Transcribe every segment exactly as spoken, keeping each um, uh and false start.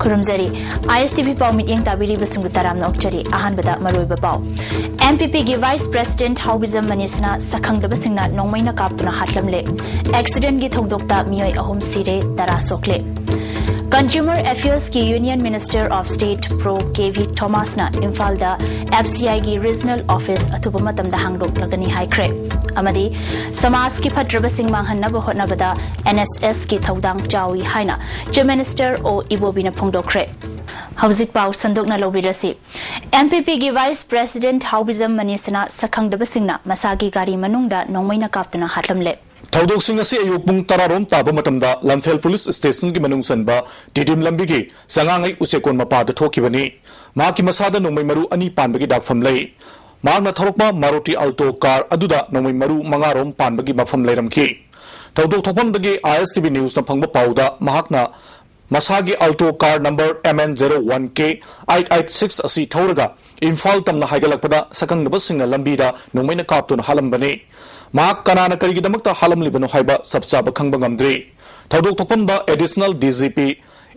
ꯈꯨꯔꯨꯝꯖꯔꯤ꯫ ꯑꯥꯏ ꯑꯦꯁ T V ꯄꯥꯎ ꯃꯤꯠꯌꯦꯡ ꯇꯥꯕꯤꯔꯤꯕꯁꯤꯡꯕꯨ ꯇꯔꯥꯝꯅ ꯑꯣꯛꯆꯔꯤ꯫ ꯑꯍꯥꯟꯕꯗ ꯃꯔꯨꯑꯣꯏꯕ ꯄꯥꯎ꯫ ꯑꯦꯝ ꯄꯤ ꯄꯤꯒꯤ ꯚꯥꯏꯁ ꯄ꯭ꯔꯦꯁꯤꯗꯦꯟꯠ ꯍꯥꯎꯕꯤꯖꯝ ꯃꯅꯤꯁꯅ ꯁꯛꯈꯪꯗꯕꯁꯤꯡꯅ ꯅꯣꯡꯃꯩꯅ ꯀꯥꯞꯇꯨꯅ ꯍꯥꯠꯂꯝꯂꯦ꯫ ꯑꯦꯛꯁꯤꯗꯦꯟꯠꯀꯤ ꯊꯧꯗꯣꯛꯇ ꯃꯤꯑꯣꯏ ꯑꯍꯨꯝ ꯁꯤꯔꯦ, ꯇꯔꯥ ꯁꯣꯛꯂꯦ꯫ ꯀꯟꯖꯨꯃꯔ ꯑꯦꯐꯤꯌꯔꯁꯀꯤ union minister of state pro K V ꯊꯣꯃꯥꯁꯅ ꯏꯝꯐꯥꯜꯗ ꯑꯦꯐ ꯁꯤ ꯑꯥꯏꯒꯤ ꯔꯤꯖꯅꯦꯜ ꯑꯣꯐꯤꯁ ꯑꯊꯨꯕ ꯃꯇꯝꯗ ꯍꯥꯡꯗꯣꯛꯂꯒꯅꯤ ꯍꯥꯏꯈ꯭ꯔꯦ꯫ ꯑꯃꯗꯤ ꯁꯃꯥꯖꯀꯤ ꯐꯠꯇ꯭ꯔꯕꯁꯤꯡ ꯃꯥꯡꯍꯟꯅꯕ ꯍꯣꯠꯅꯕꯗ ꯑꯦꯟ ꯑꯦꯁ ꯑꯦꯁꯀꯤ ꯊꯧꯗꯥꯡ ꯆꯥꯎꯏ ꯍꯥꯏꯅ ꯆꯤꯐ ꯃꯤꯅꯤꯁꯇꯔ ꯑꯣ ꯏꯕꯣꯕꯤꯅ ꯐꯣꯡꯗꯣꯛꯈ꯭ꯔꯦ꯫ ꯍꯧꯖꯤꯛ ꯄꯥꯎ ꯁꯟꯗꯣꯛꯅ ꯂꯧꯕꯤꯔꯁꯤ꯫ ꯑꯦꯝ ꯄꯤ ꯄꯤꯒꯤ ꯚꯥꯏꯁ ꯄ꯭ꯔꯦꯁꯤꯗꯦꯟꯠ ꯍꯥꯎꯕꯤꯖꯝ ꯃꯅꯤꯁꯅ ꯁꯛꯈꯪꯗꯕꯁꯤꯡꯅ ꯃꯁꯥꯒꯤ ꯒꯥꯔꯤ ꯃꯅꯨꯡꯗ ꯅꯣꯡꯃꯩꯅ ꯀꯥꯞꯇꯨꯅ ꯍꯥꯠꯂꯝꯂꯦ꯫ ꯊꯧꯗꯣꯛꯁꯤꯡ ꯑꯁꯤ ꯑꯌꯨꯛ ꯄꯨꯡ ꯇꯔꯥꯔꯣꯝ ꯇꯥꯕ ꯃꯇꯝꯗ ꯂꯝꯐꯦꯜ ꯄꯨꯂꯤꯁ ꯁ꯭ꯇꯦꯁꯟꯒꯤ ꯃꯅꯨꯡ ꯆꯟꯕ ꯇꯤꯗꯤꯝ ꯂꯝꯕꯤꯒꯤ ꯆꯉꯥꯡꯉꯩ ꯎꯆꯦꯛꯀꯣꯟ ꯃꯄꯥꯗ ꯊꯣꯛꯈꯤꯕꯅꯤ꯫ ꯃꯍꯥꯛꯀꯤ ꯃꯁꯥꯗ ꯅꯣꯡꯃꯩ ꯃꯔꯨ ꯑꯅꯤ ꯄꯥꯟꯕꯒꯤ ꯗꯥꯛꯐꯝ ꯂꯩ꯫ ꯃꯍꯥꯛꯅ ꯊꯧꯔꯛꯄ ꯃꯥꯔꯨꯇꯤ ꯑꯜꯇꯣ ꯀꯥꯔ ꯑꯗꯨꯗ ꯅꯣꯡꯃꯩ ꯃꯔꯨ ꯃꯉꯥꯔꯣꯝ ꯄꯥꯟꯕꯒꯤ ꯃꯐꯝ ꯂꯩꯔꯝꯈꯤ꯫ ꯊꯧꯗꯣꯛ ꯊꯣꯛꯐꯝꯗꯒꯤ ꯑꯥꯏ ꯑꯦꯁ ꯇꯤ ꯚꯤ ꯅ꯭ꯌꯨꯁꯅ ꯐꯪꯕ ꯄꯥꯎꯗ ꯃꯍꯥꯛꯅ ꯃꯁꯥꯒꯤ Alto car number M N zero one K eight eight six ꯑꯁꯤ ꯊꯧꯔꯒ ꯏꯝꯐꯥꯜ ꯇꯝꯅ ꯍꯥꯏꯒꯠꯂꯛꯄꯗ ꯁꯛꯈꯪꯗꯕꯁꯤꯡꯅ ꯂꯝꯕꯤꯗ ꯅꯣꯡꯃꯩꯅ ꯀꯥꯞꯇꯨꯅ ꯍꯥꯠꯂꯝꯕꯅꯤ꯫ ꯃꯍꯥꯛ ꯀꯅꯥꯅ ꯀꯔꯤꯒꯤꯗꯃꯛꯇ ꯍꯥꯠꯂꯝꯂꯤꯕꯅꯣ ꯍꯥꯏꯕ ꯆꯞ ꯆꯥꯕ ꯈꯪꯕ ꯉꯝꯗ꯭ꯔꯤ꯫ ꯊꯧꯗꯣꯛ ꯊꯣꯛꯐꯝꯗ additional D G P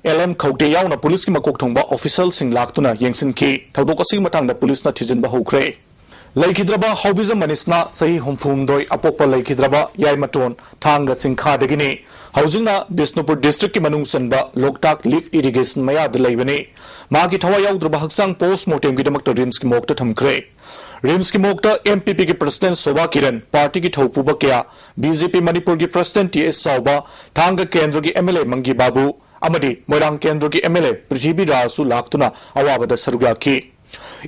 L M ꯈꯧꯇꯦ ꯌꯥꯎꯅ ꯄꯨꯂꯤꯁꯀꯤ ꯃꯀꯣꯛ ꯊꯣꯡꯕ ꯑꯣꯐꯤꯁꯤꯌꯦꯜꯁꯤꯡ ꯂꯥꯛꯇꯨꯅ ꯌꯦꯡꯁꯤꯟꯈꯤ꯫ ꯊꯧꯗꯣꯛ ꯑꯁꯤꯒꯤ ꯃꯇꯥꯡꯗ ꯄꯨꯂꯤꯁꯅ ꯊꯤꯖꯤꯟꯕ ꯍꯧꯈ꯭ꯔꯦ꯫ ꯂꯩꯈꯤꯗ꯭ꯔꯕ ꯍꯥꯎꯕꯤꯖꯝ ꯃꯅꯤꯁꯅ ꯆꯍꯤ ꯍꯨꯝꯐꯨ ꯍꯨꯝꯗꯣꯏ, ꯑꯄꯣꯛꯄ ꯂꯩꯈꯤꯗ꯭ꯔꯕ ꯌꯥꯏꯃꯇꯣꯟ ꯊꯥꯡꯒ ꯆꯤꯡꯈꯥꯗꯒꯤꯅꯤ꯫ ꯍꯧꯖꯤꯛꯅ ꯕꯤꯁꯅꯨꯄꯨꯔ ꯗꯤꯁꯇ꯭ꯔꯤꯛꯀꯤ ꯃꯅꯨꯡ ꯆꯟꯕ ꯂꯣꯛꯇꯥꯛ ꯂꯤꯐ ꯏꯔꯤꯒꯦꯁꯟ ꯃꯌꯥꯗ ꯂꯩꯕꯅꯤ꯫ ꯃꯍꯥꯛꯀꯤ ꯊꯋꯥꯏ ꯌꯥꯎꯗ꯭ꯔꯕ ꯍꯛꯆꯥꯡ ꯄꯣꯁ ꯃꯣꯔꯇꯦꯝꯒꯤꯗꯃꯛꯇ ꯔꯤꯝꯁꯀꯤ ꯃꯣꯔꯒꯇ ꯊꯝꯈ꯭ꯔꯦ꯫ ꯔꯤꯝꯁꯀꯤ ꯃꯣꯔꯒꯇ ꯑꯦꯝ ꯄꯤ ꯄꯤꯒꯤ ꯄ꯭ꯔꯁꯤꯗꯦꯟꯠ ꯁꯣꯚꯥ ꯀꯤꯔꯟ, ꯄꯥꯔꯇꯤꯒꯤ ꯊꯧꯄꯨꯕ ꯀꯌꯥ, ꯕꯤ ꯖꯦ ꯄꯤ ꯃꯅꯤꯄꯨꯔꯒꯤ ꯄ꯭ꯔꯁꯤꯗꯦꯟꯠ ꯇꯤ ꯑꯦꯁ ꯆꯥꯎꯕ, ꯊꯥꯡꯒ ꯀꯦꯟꯗ꯭ꯔꯒꯤ ꯑꯦꯝ ꯑꯦꯜ ꯑꯦ ꯃꯪꯒꯤ ꯕꯥꯕꯨ ꯑꯃꯗꯤ ꯃꯣꯏꯔꯥꯡ ꯀꯦꯟꯗ꯭ꯔꯒꯤ ꯑꯦꯝ ꯑꯦꯜ ꯑꯦ ꯄ꯭ꯔꯤꯊꯤꯕꯤ ꯔꯥꯖꯁꯨ ꯂꯥꯛꯇꯨꯅ ꯑꯋꯥꯕꯗ ꯁꯔꯨꯛ ꯌꯥꯈꯤ꯫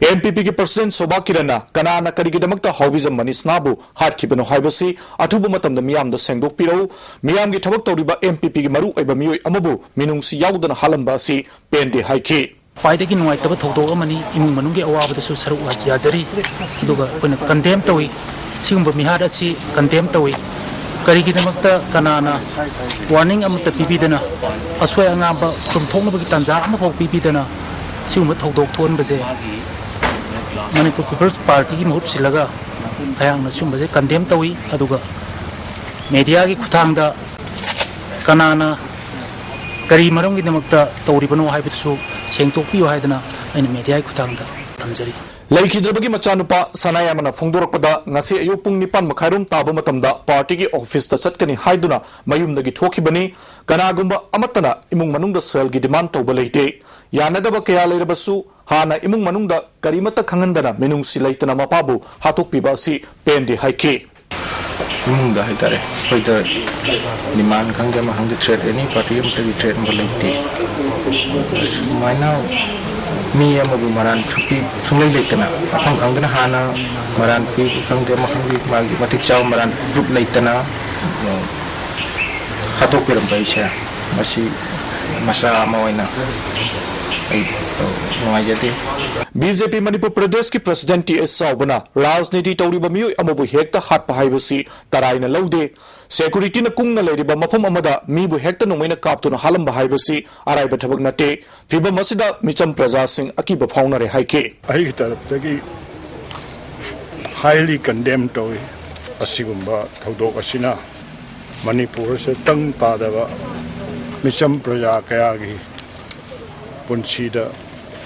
ꯑꯦꯝ ꯄꯤ ꯄꯤꯒꯤ ꯄ꯭ꯔꯁꯤꯗꯦꯟꯠ ꯁꯣꯚꯥ ꯀꯤꯔꯟꯅ ꯀꯅꯥꯅ ꯀꯔꯤꯒꯤꯗꯃꯛꯇ ꯍꯥꯎꯕꯤꯖꯝ ꯃꯅꯤꯁꯅꯥꯕꯨ ꯍꯥꯠꯈꯤꯕꯅꯣ ꯍꯥꯏꯕꯁꯤ ꯑꯊꯨꯕ ꯃꯇꯝꯗ ꯃꯤꯌꯥꯝꯗ ꯁꯦꯡꯗꯣꯛꯄꯤꯔꯛꯎ, ꯃꯤꯌꯥꯝꯒꯤ ꯊꯕꯛ ꯇꯧꯔꯤꯕ ꯑꯦꯝ ꯄꯤ ꯄꯤꯒꯤ ꯃꯔꯨ ꯑꯣꯏꯕ ꯃꯤꯑꯣꯏ ꯑꯃꯕꯨ ꯃꯤꯅꯨꯡꯁꯤ ꯌꯥꯎꯗꯅ ꯍꯥꯠꯂꯝꯕ ꯑꯁꯤ ꯄꯦꯟꯗꯦ ꯍꯥꯏꯈꯤ꯫ ꯈ꯭ꯋꯥꯏꯗꯒꯤ ꯅꯨꯡꯉꯥꯏꯇꯕ ꯊꯧꯗꯣꯛ ꯑꯃꯅꯤ꯫ ꯏꯃꯨꯡ ꯃꯅꯨꯡꯒꯤ ꯑꯋꯥꯕꯗꯁꯨ ꯁꯔꯨꯛ ꯌꯥꯖꯔꯤ꯫ ꯑꯗꯨꯒ ꯑꯩꯈꯣꯏꯅ ꯀꯟꯗꯦꯝ ꯇꯧꯏ꯫ ꯁꯤꯒꯨꯝꯕ ꯃꯤꯍꯥꯠ ꯑꯁꯤ ꯀꯟꯗꯦꯝ ꯇꯧꯏ꯫ ꯀꯔꯤꯒꯤꯗꯃꯛꯇ ꯀꯅꯥꯅ ꯋꯥꯔꯅꯤꯡ ꯑꯃꯠꯇ ꯄꯤꯕꯤꯗꯅ, ꯑꯁꯣꯏ ꯑꯉꯥꯝꯕ ꯆꯨꯝꯊꯣꯛꯅꯕꯒꯤ ꯇꯥꯟꯖꯥ ꯑꯃꯐꯥꯎ ꯄꯤꯕꯤꯗꯅ ꯁꯤꯒꯨꯝꯕ ꯊꯧꯗꯣꯛ ꯊꯣꯛꯍꯟꯕꯁꯦ ꯃꯅꯤꯄꯨꯔ ꯄꯤꯄꯜꯁ ꯄꯥꯔꯇꯤꯒꯤ ꯃꯍꯨꯠ ꯁꯤꯜꯂꯒ ꯑꯩꯍꯥꯛꯅ ꯁꯨꯝꯕꯁꯦ ꯀꯟꯗꯦꯝ ꯇꯧꯏ꯫ ꯑꯗꯨꯒ ꯃꯦꯗꯤꯌꯥꯒꯤ ꯈꯨꯠꯊꯥꯡꯗ ꯀꯅꯥꯅ ꯀꯔꯤ ꯃꯔꯝꯒꯤꯗꯃꯛꯇ ꯇꯧꯔꯤꯕꯅꯣ ꯍꯥꯏꯕꯗꯨꯁꯨ ꯁꯦꯡꯗꯣꯛꯄꯤꯌꯨ ꯍꯥꯏꯗꯅ ꯑꯩꯅ ꯃꯦꯗꯤꯌꯥꯒꯤ ꯈꯨꯠꯊꯥꯡꯗ ꯊꯝꯖꯔꯤ꯫ ꯂꯩꯈꯤꯗ꯭ꯔꯕꯒꯤ ꯃꯆꯥꯅꯨꯄꯥ ꯁꯅꯥꯌꯥꯏꯃꯅ ꯐꯣꯡꯗꯣꯔꯛꯄꯗ, ꯉꯁꯤ ꯑꯌꯨꯛ ꯄꯨꯡ ꯅꯤꯄꯥꯟ ꯃꯈꯥꯏꯔꯣꯝ ꯇꯥꯕ ꯃꯇꯝꯗ ꯄꯥꯔꯇꯤꯒꯤ ꯑꯣꯐꯤꯁꯇ ꯆꯠꯀꯅꯤ ꯍꯥꯏꯗꯨꯅ ꯃꯌꯨꯝꯗꯒꯤ ꯊꯣꯛꯈꯤꯕꯅꯤ꯫ ꯀꯅꯥꯒꯨꯝꯕ ꯑꯃꯠꯇꯅ ꯏꯃꯨꯡ ꯃꯅꯨꯡꯗ ꯁꯦꯜꯒꯤ ꯗꯤꯃꯥꯟ ꯇꯧꯕ ꯂꯩꯇꯦ꯫ ꯌꯥꯅꯗꯕ ꯀꯌꯥ ꯂꯩꯔꯕꯁꯨ ꯍꯥꯟꯅ ꯏꯃꯨꯡ ꯃꯅꯨꯡꯗ ꯀꯔꯤꯃꯠꯇ ꯈꯪꯍꯟꯗꯅ ꯃꯤꯅꯨꯡꯁꯤ ꯂꯩꯇꯅ ꯃꯄꯥꯕꯨ ꯍꯥꯠꯇꯣꯛꯄꯤꯕ ꯑꯁꯤ ꯄꯦꯟꯗꯦ ꯍꯥꯏꯈꯤ꯫ ꯏꯃꯨꯡꯗ ꯍꯥꯏꯇꯥꯔꯦ, ꯑꯩꯈꯣꯏꯗ ꯗꯤꯃꯥꯟ ꯈꯪꯗꯦ, ꯑꯃ ꯈꯪꯗꯦ, ꯊ꯭ꯔꯦꯠ, ꯑꯦꯅꯤ ꯄꯥꯔꯇꯤ ꯑꯃꯠꯇꯒꯤ ꯊ꯭ꯔꯦꯠ ꯑꯃ ꯂꯩꯇꯦ꯫ ꯁꯨꯃꯥꯏꯅ ꯃꯤ ꯑꯃꯕꯨ ꯃꯔꯥꯟ ꯁꯨꯛꯄꯤ ꯁꯨꯡꯂꯩ ꯂꯩꯇꯅ, ꯃꯐꯝ ꯈꯪꯗꯅ ꯍꯥꯟꯅ ꯃꯔꯥꯟ ꯄꯤꯕ ꯈꯪꯗꯦ, ꯑꯃ ꯈꯪꯗꯦ, ꯃꯥꯒꯤ ꯃꯇꯤꯛ ꯆꯥꯕ ꯃꯔꯥꯟ ꯄ꯭ꯔꯨꯞ ꯂꯩꯇꯅ, ꯑ, ꯍꯥꯠꯇꯣꯛꯄꯤꯔꯝꯕ ꯑꯩꯁꯦ, ꯃꯁꯤ ꯃꯆꯥ ꯑꯃ ꯑꯣꯏꯅ ꯑꯩ, ꯑ, ꯅꯨꯡꯉꯥꯏꯖꯗꯦ꯫ ꯕꯤ ꯖꯦ ꯄꯤ ꯃꯅꯤꯄꯨꯔ ꯄ꯭ꯔꯗꯦꯁꯀꯤ ꯄ꯭ꯔꯁꯤꯗꯦꯟꯠ ꯇꯤ ꯑꯦꯁ ꯆꯥꯎꯕꯅ ꯔꯥꯖꯅꯤꯇꯤ ꯇꯧꯔꯤꯕ ꯃꯤꯑꯣꯏ ꯑꯃꯕꯨ ꯍꯦꯛꯇ ꯍꯥꯠꯄ ꯍꯥꯏꯕꯁꯤ ꯇꯔꯥꯏꯅ ꯂꯧꯗꯦ꯫ ꯁꯦꯀ꯭ꯌꯨꯔꯤꯇꯤꯅ ꯀꯨꯡꯅ ꯂꯩꯔꯤꯕ ꯃꯐꯝ ꯑꯃꯗ ꯃꯤꯕꯨ ꯍꯦꯛꯇ ꯅꯣꯡꯃꯩꯅ ꯀꯥꯞꯇꯨꯅ ꯍꯥꯠꯂꯝꯕ ꯍꯥꯏꯕꯁꯤ ꯑꯔꯥꯏꯕ ꯊꯕꯛ ꯅꯠꯇꯦ꯫ ꯐꯤꯕꯝ ꯑꯁꯤꯗ ꯃꯤꯆꯝ ꯄ꯭ꯔꯖꯥꯁꯤꯡ ꯑꯀꯤꯕ ꯐꯥꯎꯅꯔꯦ ꯍꯥꯏꯈꯤ꯫ ꯑꯩꯒꯤ ꯇꯔꯞꯇꯒꯤ highly condemn ꯇꯧꯏ꯫ ꯑꯁꯤꯒꯨꯝꯕ ꯊꯧꯗꯣꯛ ꯑꯁꯤꯅ ꯃꯅꯤꯄꯨꯔ ꯑꯁꯤꯗ ꯇꯪ ꯇꯥꯗꯕ ꯃꯤꯆꯝ ꯄ꯭ꯔꯖꯥ ꯀꯌꯥꯒꯤ ꯄꯨꯟꯁꯤꯗ,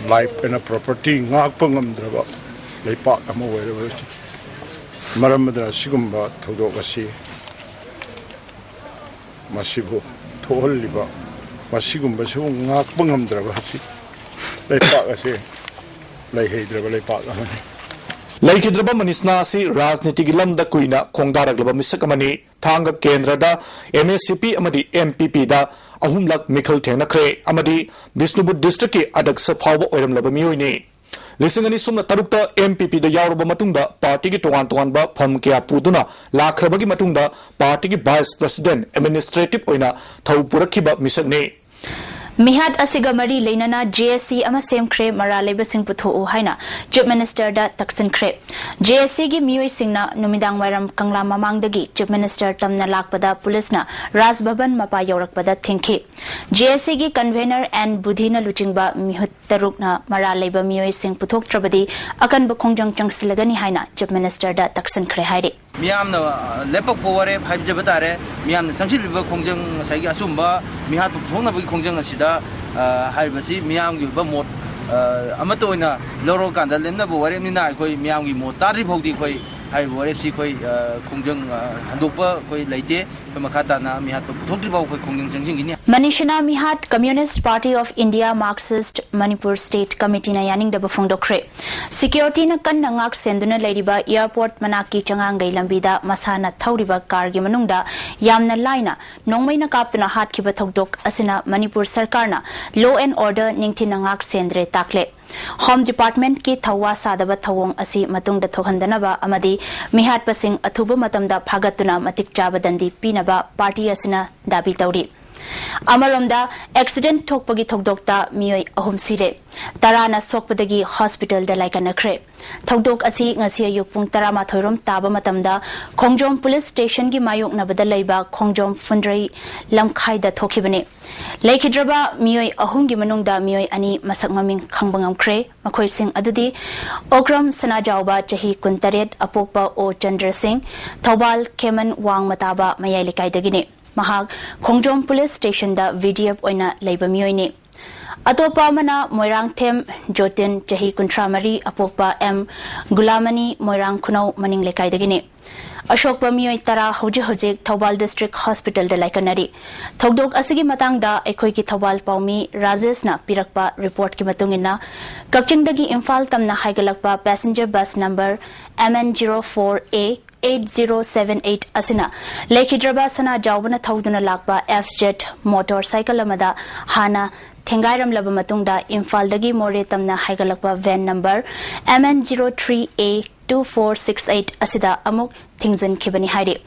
life and property ꯉꯥꯛꯄ ꯉꯝꯗ꯭ꯔꯕ ꯂꯩꯄꯥꯛ ꯑꯃ ꯑꯣꯏꯔꯕ ꯃꯔꯝ ꯑꯗꯨꯅ ꯑꯁꯤꯒꯨꯝꯕ ꯊꯧꯗꯣꯛ ꯑꯁꯤ ꯃꯁꯤꯕꯨ ꯊꯣꯛꯍꯜꯂꯤꯕ, ꯃꯁꯤꯒꯨꯝꯕꯁꯨ ꯉꯥꯛꯄ ꯉꯝꯗ꯭ꯔꯕ ꯑꯁꯤ ꯂꯩꯄꯥꯛ ꯑꯁꯤ ꯂꯩꯍꯩꯗ꯭ꯔꯕ ꯂꯩꯄꯥꯛ ꯑꯃꯅꯤ꯫ ꯂꯩꯈꯤꯗ꯭ꯔꯕ ꯃꯅꯤꯁꯅꯥ ꯑꯁꯤ ꯔꯥꯖꯅꯤꯇꯤꯒꯤ ꯂꯝꯗ ꯀꯨꯏꯅ ꯈꯣꯡꯗꯥꯔꯛꯂꯕ ꯃꯤꯁꯛ ꯑꯃꯅꯤ꯫ ꯊꯥꯡꯒ ꯀꯦꯟꯗ꯭ꯔꯗ ꯑꯦꯝ ꯑꯦꯁ ꯁꯤ ꯄꯤ ꯑꯃꯗꯤ ꯑꯦꯝ ꯄꯤ ꯄꯤꯗ ꯑꯍꯨꯝꯂꯛ ꯃꯤꯈꯜ ꯊꯦꯡꯅꯈ꯭ꯔꯦ ꯑꯃꯗꯤ ꯕꯤꯁꯅꯨꯄꯨꯔ ꯗꯤꯁꯇ꯭ꯔꯤꯛꯀꯤ ꯑꯗꯛꯁ ꯐꯥꯎꯕ ꯑꯣꯏꯔꯝꯂꯕ ꯃꯤꯑꯣꯏꯅꯤ꯫ ꯂꯤꯁꯤꯡ ꯑꯅꯤ ꯁꯨꯞꯅ ꯇꯔꯨꯛꯇ ꯑꯦꯝ ꯄꯤ ꯄꯤꯗ ꯌꯥꯎꯔꯕ ꯃꯇꯨꯡꯗ ꯄꯥꯔꯇꯤꯒꯤ ꯇꯣꯉꯥꯟ ꯇꯣꯉꯥꯟꯕ ꯐꯝ ꯀꯌꯥ ꯄꯨꯗꯨꯅ ꯂꯥꯛꯈ꯭ꯔꯕꯒꯤ ꯃꯇꯨꯡꯗ ꯄꯥꯔꯇꯤꯒꯤ ꯚꯥꯏꯁ ꯄ꯭ꯔꯁꯤꯗꯦꯟꯠ ꯑꯦꯗꯃꯤꯅꯤꯁꯇ꯭ꯔꯦꯇꯤꯚ ꯑꯣꯏꯅ ꯊꯧ ꯄꯨꯔꯛꯈꯤꯕ ꯃꯤꯁꯛꯅꯤ꯫ ꯃꯤꯍꯥꯠ ꯑꯁꯤꯒ ꯃꯔꯤ ꯂꯩꯅꯅ ꯖꯦ ꯑꯦꯁ ꯁꯤ ꯑꯃ ꯁꯦꯝꯈ꯭ꯔꯦ, ꯃꯔꯥꯜ ꯂꯩꯕꯁꯤꯡ ꯄꯨꯊꯣꯛꯎ ꯍꯥꯏꯅ Chief Minister ꯗ ꯇꯛꯁꯤꯟꯈ꯭ꯔꯦ꯫ ꯖꯦ ꯑꯦꯁ ꯁꯤ ꯒꯤ ꯃꯤꯑꯣꯏꯁꯤꯡꯅ ꯅꯨꯃꯤꯗꯥꯡ ꯋꯥꯏꯔꯝ ꯀꯪꯂꯥ ꯃꯃꯥꯡꯗꯒꯤ Chief Minister ꯇꯝꯅ ꯂꯥꯛꯄꯗ ꯄꯨꯂꯤꯁꯅ ꯔꯥꯖ ꯚꯕꯟ ꯃꯄꯥ ꯌꯧꯔꯛꯄꯗ ꯊꯤꯡꯈꯤ꯫ ꯖꯦ ꯑꯦꯁ ꯁꯤ ꯒꯤ convener ꯑꯦꯟ ꯕꯨꯙꯤꯅ ꯂꯨꯆꯤꯡꯕ ꯃꯤꯍꯨꯠ ꯇꯔꯨꯛꯅ ꯃꯔꯥꯜ ꯂꯩꯕ ꯃꯤꯑꯣꯏꯁꯤꯡ ꯄꯨꯊꯣꯛꯇ꯭ꯔꯕꯗꯤ ꯑꯀꯟꯕ ꯈꯣꯡꯖꯪ ꯆꯪꯁꯤꯜꯂꯒꯅꯤ ꯍꯥꯏꯅ Chief Minister ꯗ ꯇꯛꯁꯤꯟꯈ꯭ꯔꯦ ꯍꯥꯏꯔꯤ꯫ ꯃꯤꯌꯥꯝꯅ, ꯑ, ꯂꯦꯞꯄꯛꯄ ꯋꯥꯔꯦꯞ ꯍꯥꯏꯖꯕ ꯇꯥꯔꯦ꯫ ꯃꯤꯌꯥꯝꯅ ꯆꯪꯁꯤꯜꯂꯤꯕ ꯈꯣꯡꯖꯪ, ꯉꯁꯥꯏꯒꯤ ꯑꯆꯨꯝꯕ ꯃꯤꯍꯥꯠꯄ ꯄꯨꯊꯣꯛꯅꯕꯒꯤ ꯈꯣꯡꯖꯪ ꯑꯁꯤꯗ, ꯑ, ꯍꯥꯏꯔꯤꯕꯁꯤ ꯃꯤꯌꯥꯝꯒꯤ ꯑꯣꯏꯕ ꯃꯣꯠ, ꯑ, ꯑꯃꯠꯇ ꯑꯣꯏꯅ ꯂꯧꯔꯀꯥꯟꯗ ꯂꯦꯞꯅꯕ ꯋꯥꯔꯦꯞꯅꯤꯅ ꯑꯩꯈꯣꯏ ꯃꯤꯌꯥꯝꯒꯤ ꯃꯣꯠ ꯇꯥꯗ꯭ꯔꯤ ꯐꯥꯎꯗꯤ ꯑꯩꯈꯣꯏ ꯍꯥꯏꯔꯤꯕ ꯋꯥꯔꯦꯞꯁꯤ ꯑꯩꯈꯣꯏ, ꯑ, ꯈꯣꯡꯖꯪ, ꯑ, ꯍꯟꯗꯣꯛꯄ ꯑꯩꯈꯣꯏ ꯂꯩꯇꯦ꯫ ꯑꯩꯈꯣꯏ ꯃꯈꯥ ꯇꯥꯅ ꯃꯤꯍꯥꯠꯄ ꯄꯨꯊꯣꯛꯇ꯭ꯔꯤ ꯐꯥꯎ ꯑꯩꯈꯣꯏ ꯈꯣꯡꯖꯪ ꯆꯪꯁꯤꯟꯈꯤꯅꯤ꯫ ꯃꯅꯤꯁꯤꯅ ꯃꯤꯍꯥꯠ Communist Party of India Marxist Manipur State Committee ꯅ ꯌꯥꯅꯤꯡꯗꯕ ꯐꯣꯡꯗꯣꯛꯈ꯭ꯔꯦ꯫ Security ꯅ ꯀꯟꯅ ꯉꯥꯛ ꯁꯦꯟꯗꯨꯅ ꯂꯩꯔꯤꯕ airport ꯃꯅꯥꯛꯀꯤ ꯆꯉꯥꯡꯒꯩ ꯂꯝꯕꯤꯗ ꯃꯁꯥꯅ ꯊꯧꯔꯤꯕ car ꯒꯤ ꯃꯅꯨꯡꯗ ꯌꯥꯝꯅ ꯂꯥꯏꯅ ꯅꯣꯡꯃꯩꯅ ꯀꯥꯞꯇꯨꯅ ꯍꯥꯠꯈꯤꯕ ꯊꯧꯗꯣꯛ ꯑꯁꯤꯅ ꯃꯅꯤꯄꯨꯔ ꯁꯔꯀꯥꯔꯅ law and order ꯅꯤꯡꯊꯤꯅ ꯉꯥꯛ ꯁꯦꯟꯗ꯭ꯔꯦ ꯇꯥꯛꯂꯦ꯫ Home Department ꯀꯤ ꯊꯧꯋꯥ ꯁꯥꯗꯕ ꯊꯧꯑꯣꯡ ꯑꯁꯤ ꯃꯇꯨꯡꯗ ꯊꯣꯛꯍꯟꯗꯅꯕ ꯑꯃꯗꯤ ꯃꯤꯍꯥꯠꯄꯁꯤꯡ ꯑꯊꯨꯕ ꯃꯇꯝꯗ ꯐꯥꯒꯠꯇꯨꯅ ꯃꯇꯤꯛ ꯆꯥꯕ ꯗꯟꯗꯤ ꯄꯤꯅꯕ party ꯑꯁꯤꯅ ꯗꯥꯕꯤ ꯇꯧꯔꯤ꯫ ꯑꯃꯔꯣꯝꯗ, accident ꯊꯣꯛꯄꯒꯤ ꯊꯧꯗꯣꯛꯇ ꯃꯤꯑꯣꯏ ꯑꯍꯨꯝ ꯁꯤꯔꯦ, ꯇꯔꯥꯅ ꯁꯣꯛꯄꯗꯒꯤ hospital ꯗ ꯂꯥꯏꯀꯠꯅꯈ꯭ꯔꯦ꯫ ꯊꯧꯗꯣꯛ ꯑꯁꯤ ꯉꯁꯤ ꯑꯌꯨꯛ ꯄꯨꯡ ꯇꯔꯥꯃꯥꯊꯣꯏ ꯔꯣꯝ ꯇꯥꯕ ꯃꯇꯝꯗ ꯈꯣꯡꯖꯣꯝ Police Station ꯒꯤ ꯃꯥꯌꯣꯛꯅꯕꯗ ꯂꯩꯕ ꯈꯣꯡꯖꯣꯝ ꯐꯨꯟꯗ꯭ꯔꯩ ꯂꯝꯈꯥꯏꯗ ꯊꯣꯛꯈꯤꯕꯅꯤ꯫ ꯂꯩꯈꯤꯗ꯭ꯔꯕ ꯃꯤꯑꯣꯏ ꯑꯍꯨꯝꯒꯤ ꯃꯅꯨꯡꯗ ꯃꯤꯑꯣꯏ ꯑꯅꯤ ꯃꯁꯛ ꯃꯃꯤꯡ ꯈꯪꯕ ꯉꯝꯈ꯭ꯔꯦ꯫ ꯃꯈꯣꯏꯁꯤꯡ ꯑꯗꯨꯗꯤ ꯑꯣꯀ꯭ꯔꯝ ꯁꯅꯥꯖꯥꯎꯕ, ꯆꯍꯤ ꯀꯨꯟꯇꯔꯦꯠ, ꯑꯄꯣꯛꯄ ꯑꯣ ꯆꯟꯗ꯭ꯔ ꯁꯤꯡ, ꯊꯧꯕꯥꯜ ꯈꯦꯃꯟ ꯋꯥꯡꯃ ꯇꯥꯕ ꯃꯌꯥꯏ ꯂꯩꯀꯥꯏꯗꯒꯤꯅꯤ꯫ ꯃꯍꯥꯛ ꯈꯣꯡꯖꯣꯝ Police Station ꯗ V D F ꯑꯣꯏꯅ ꯂꯩꯕ ꯃꯤꯑꯣꯏꯅꯤ꯫ ꯑꯇꯣꯞꯄ ꯑꯃꯅ ꯃꯣꯏꯔꯥꯡꯊꯦꯝ ꯖꯣꯇꯤꯟ, ꯆꯍꯤ ꯀꯨꯟꯊ꯭ꯔꯥ ꯃꯔꯤ, ꯑꯄꯣꯛꯄ ꯑꯦꯝ ꯒꯨꯂꯥꯃꯅꯤ, ꯃꯣꯏꯔꯥꯡ ꯈꯨꯅꯧ ꯃꯅꯤꯡ ꯂꯩꯀꯥꯏꯗꯒꯤꯅꯤ꯫ ꯑꯁꯣꯛꯄ ꯃꯤꯑꯣꯏ ꯇꯔꯥ ꯍꯧꯖꯤꯛ ꯍꯧꯖꯤꯛ ꯊꯧꯕꯥꯜ District Hospital ꯗ ꯂꯥꯏꯀꯠꯅꯔꯤ꯫ ꯊꯧꯗꯣꯛ ꯑꯁꯤꯒꯤ ꯃꯇꯥꯡꯗ ꯑꯩꯈꯣꯏꯒꯤ ꯊꯧꯕꯥꯜ ꯄꯥꯎꯃꯤ ꯔꯥꯖꯦꯁꯅ ꯄꯤꯔꯛꯄ report ꯀꯤ ꯃꯇꯨꯡ ꯏꯟꯅ, ꯀꯛꯆꯤꯡꯗꯒꯤ ꯏꯝꯐꯥꯜ ꯇꯝꯅ ꯍꯥꯏꯒꯠꯂꯛꯄ passenger bus number M N zero four A eight zero seven eight ꯑꯁꯤꯅ ꯂꯩꯈꯤꯗ꯭ꯔꯕ ꯁꯅꯥꯖꯥꯎꯕꯅ ꯊꯧꯗꯨꯅ ꯂꯥꯛꯄ F Z motorcycle ꯑꯃꯗ ꯍꯥꯟꯅ ꯊꯦꯡꯒꯥꯏꯔꯝꯂꯕ ꯃꯇꯨꯡꯗ ꯏꯝꯐꯥꯜꯗꯒꯤ ꯃꯣꯔꯦ ꯇꯝꯅ ꯍꯥꯏꯒꯠꯂꯛꯄ van number M N zero three A two four six eight ꯑꯁꯤꯗ ꯑꯃꯨꯛ ꯊꯤꯡꯖꯤꯟꯈꯤꯕꯅꯤ ꯍꯥꯏꯔꯤ꯫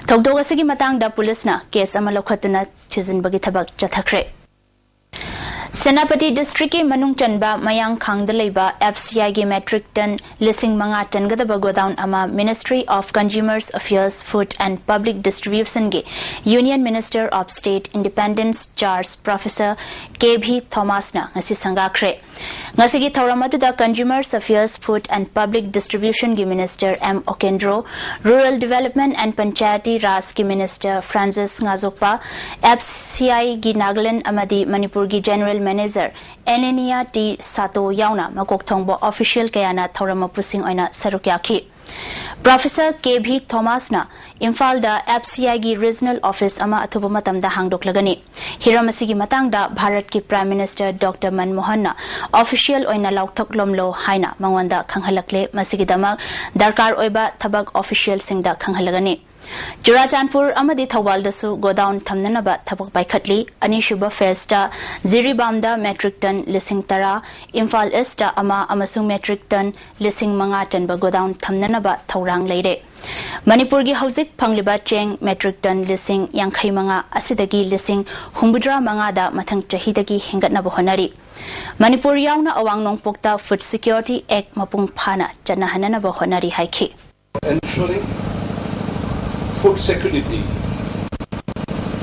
ꯊꯧꯗꯣꯛ ꯑꯁꯤꯒꯤ ꯃꯇꯥꯡꯗ ꯄꯨꯂꯤꯁꯅ case ꯑꯃ ꯂꯧꯈꯠꯇꯨꯅ ꯊꯤꯖꯤꯟꯕꯒꯤ ꯊꯕꯛ ꯆꯠꯊꯈ꯭ꯔꯦ꯫ ꯁꯦꯅꯥꯄꯇꯤ ꯗꯤꯁꯇ꯭ꯔꯤꯛꯀꯤ ꯃꯅꯨꯡ ꯆꯟꯕ ꯃꯌꯥꯡꯈꯥꯡꯗ ꯂꯩꯕ ꯑꯦꯐ ꯁꯤ ꯑꯥꯏꯒꯤ ꯃꯦꯇ꯭ꯔꯤꯛ ꯇꯟ ꯂꯤꯁꯤꯡ ꯃꯉꯥ ꯆꯟꯒꯗꯕ ꯒꯣꯗꯥꯎꯟ ꯑꯃ Ministry of Consumers Affairs, Food and Public Distributionꯒꯤ Union Minister of State Independence Charge Professor K V ꯊꯣꯃꯥꯁꯅ ꯉꯁꯤ ꯁꯪꯒꯥꯈ꯭ꯔꯦ꯫ ꯉꯁꯤꯒꯤ ꯊꯧꯔꯝ ꯑꯗꯨꯗ Consumers Affairs, Food and Public Distributionꯒꯤ Minister M Okendro, Rural Development and Panchayati Rajꯀꯤ Minister ꯐ꯭ꯔꯥꯟꯁꯤꯁ ꯉꯥꯖꯣꯛꯄ, ꯑꯦꯐ ꯁꯤ ꯑꯥꯏꯒꯤ ꯅꯥꯒꯥꯂꯦꯟꯗ ꯑꯃꯗꯤ ꯃꯅꯤꯄꯨꯔꯒꯤ General Manager Elenia T Sato ꯌꯥꯎꯅ ꯃꯀꯣꯛ ꯊꯣꯡꯕ official ꯀꯌꯥꯅ ꯊꯧꯔꯝ ꯃꯄꯨꯁꯤꯡ ꯑꯣꯏꯅ ꯁꯔꯨꯛ ꯌꯥꯈꯤ꯫ Professor ꯀꯦ ꯚꯤ ꯊꯣꯃꯥꯁꯅ ꯏꯝꯐꯥꯜꯗ ꯑꯦꯐ ꯁꯤ ꯑꯥꯏꯒꯤ regional office ꯑꯃ ꯑꯊꯨꯕ ꯃꯇꯝꯗ ꯍꯥꯡꯗꯣꯛꯂꯒꯅꯤ꯫ ꯍꯤꯔꯝ ꯑꯁꯤꯒꯤ ꯃꯇꯥꯡꯗ ꯚꯥꯔꯠꯀꯤ Prime Minister ꯗꯣꯛꯇꯔ ꯃꯟꯃꯣꯍꯟꯅ official ꯑꯣꯏꯅ ꯂꯥꯎꯊꯣꯛꯂꯝꯂꯣ ꯍꯥꯏꯅ ꯃꯉꯣꯟꯗ ꯈꯪꯍꯜꯂꯛꯂꯦ꯫ ꯃꯁꯤꯒꯤꯗꯃꯛ ꯗꯔꯀꯥꯔ ꯑꯣꯏꯕ ꯊꯕꯛ officialꯁꯤꯡꯗ ꯈꯪꯍꯜꯂꯒꯅꯤ꯫ ꯆꯨꯔꯥꯆꯥꯟꯄꯨꯔ ꯑꯃꯗꯤ ꯊꯧꯕꯥꯜꯗꯁꯨ ꯒꯣꯗꯥꯎꯟ ꯊꯝꯅꯅꯕ ꯊꯕꯛ ꯄꯥꯏꯈꯠꯂꯤ꯫ ꯑꯅꯤꯁꯨꯕ phaseꯇ ꯖꯤꯔꯤꯕꯥꯝꯗ ꯃꯦꯇ꯭ꯔꯤꯛ ꯇꯟ ꯂꯤꯁꯤꯡ ꯇꯔꯥ, ꯏꯝꯐꯥꯜ ꯏꯁꯇ ꯑꯃ ꯑꯃꯁꯨꯡ ꯃꯦꯇ꯭ꯔꯤꯛ ꯇꯟ ꯂꯤꯁꯤꯡ ꯃꯉꯥ ꯆꯟꯕ ꯒꯣꯗꯥꯎꯟ ꯊꯝꯅꯅꯕ ꯊꯧꯔꯥꯡ ꯂꯩꯔꯦ꯫ ꯃꯅꯤꯄꯨꯔꯒꯤ ꯍꯧꯖꯤꯛ ꯐꯪꯂꯤꯕ ꯆꯦꯡ ꯃꯦꯇ꯭ꯔꯤꯛ ꯇꯟ ꯂꯤꯁꯤꯡ ꯌꯥꯡꯈꯩ ꯃꯉꯥ ꯑꯁꯤꯗꯒꯤ ꯂꯤꯁꯤꯡ ꯍꯨꯝꯐꯨꯇꯔꯥ ꯃꯉꯥꯗ ꯃꯊꯪ ꯆꯍꯤꯗꯒꯤ ꯍꯦꯟꯒꯠꯅꯕ ꯍꯣꯠꯅꯔꯤ꯫ ꯃꯅꯤꯄꯨꯔ ꯌꯥꯎꯅ ꯑꯋꯥꯡ ꯅꯣꯡꯄꯣꯛꯇ Food Security Act ꯃꯄꯨꯡ ꯐꯥꯅ ꯆꯠꯅꯍꯟꯅꯅꯕ ꯍꯣꯠꯅꯔꯤ ꯍꯥꯏꯈꯤ꯫ Ensuring food security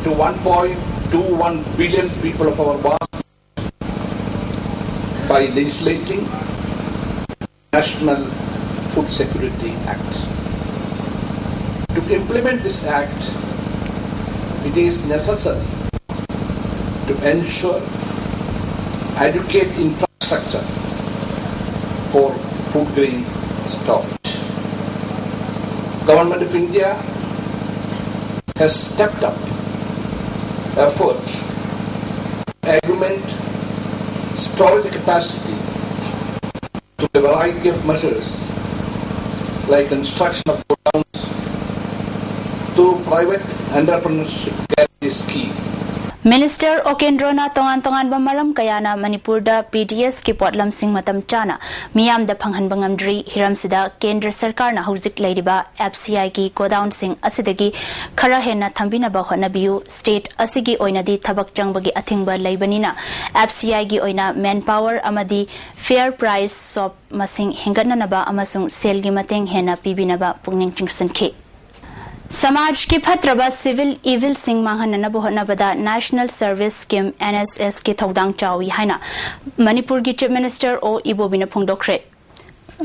to one point two one billion people of our vast by legislating National Food Security Act. To implement this act, it is necessary to ensure adequate infrastructure for food grain storage. Government of India has stepped up effort, augment storage capacity through a variety of measures like construction of godowns through private entrepreneurship guarantee scheme. Minister ꯑꯣꯀꯦꯟꯗ꯭ꯔꯣꯅ ꯇꯣꯉꯥꯟ ꯇꯣꯉꯥꯟꯕ ꯃꯔꯝ ꯀꯌꯥꯅ ꯃꯅꯤꯄꯨꯔꯗ ꯄꯤ ꯗꯤ ꯑꯦꯁꯀꯤ ꯄꯣꯠꯂꯝꯁꯤꯡ ꯃꯇꯝ ꯆꯥꯅ ꯃꯤꯌꯥꯝꯗ ꯐꯪꯍꯟꯕ ꯉꯝꯗ꯭ꯔꯤ꯫ ꯍꯤꯔꯝꯁꯤꯗ ꯀꯦꯟꯗ꯭ꯔ ꯁꯔꯀꯥꯔꯅ ꯍꯧꯖꯤꯛ ꯂꯩꯔꯤꯕ ꯑꯦꯐ ꯁꯤ ꯑꯥꯏꯒꯤ ꯒꯣꯗꯥꯎꯟꯁꯤꯡ ꯑꯁꯤꯗꯒꯤ ꯈꯔ ꯍꯦꯟꯅ ꯊꯝꯕꯤꯅꯕ ꯍꯣꯠꯅꯕꯤꯌꯨ꯫ ꯁ꯭ꯇꯦꯠ ꯑꯁꯤꯒꯤ ꯑꯣꯏꯅꯗꯤ ꯊꯕꯛ ꯆꯪꯕꯒꯤ ꯑꯊꯤꯡꯕ ꯂꯩꯕꯅꯤꯅ ꯑꯦꯐ ꯁꯤ ꯑꯥꯏꯒꯤ ꯑꯣꯏꯅ ꯃꯦꯟ ꯄꯥꯋꯔ ꯑꯃꯗꯤ ꯐꯤꯌꯔ ꯄ꯭ꯔꯥꯏꯁ ꯁꯣꯞ ꯃꯁꯤꯡ ꯍꯦꯟꯒꯠꯅꯅꯕ ꯑꯃꯁꯨꯡ ꯁꯦꯜꯒꯤ ꯃꯇꯦꯡ ꯍꯦꯟꯅ ꯄꯤꯕꯤꯅꯕ ꯄꯨꯛꯅꯤꯡ ꯆꯤꯡꯁꯤꯟꯈꯤ꯫ ꯁꯃꯥꯖꯀꯤ ꯐꯠꯇ꯭ꯔꯕ ꯁꯤꯚꯤꯜ ꯏꯚꯤꯜꯁꯤꯡ ꯃꯥꯡꯍꯟꯅꯅꯕ ꯍꯣꯠꯅꯕꯗ ꯅꯦꯁꯅꯦꯜ ꯁꯔꯚꯤꯁ ꯁ꯭ꯀꯤꯝ, ꯑꯦꯟ ꯑꯦꯁ ꯑꯦꯁꯀꯤ ꯊꯧꯗꯥꯡ ꯆꯥꯎꯏ ꯍꯥꯏꯅ ꯃꯅꯤꯄꯨꯔꯒꯤ ꯆꯤꯐ ꯃꯤꯅꯤꯁꯇꯔ ꯑꯣ ꯏꯕꯣꯕꯤꯅ ꯐꯣꯡꯗꯣꯛꯈ꯭ꯔꯦ꯫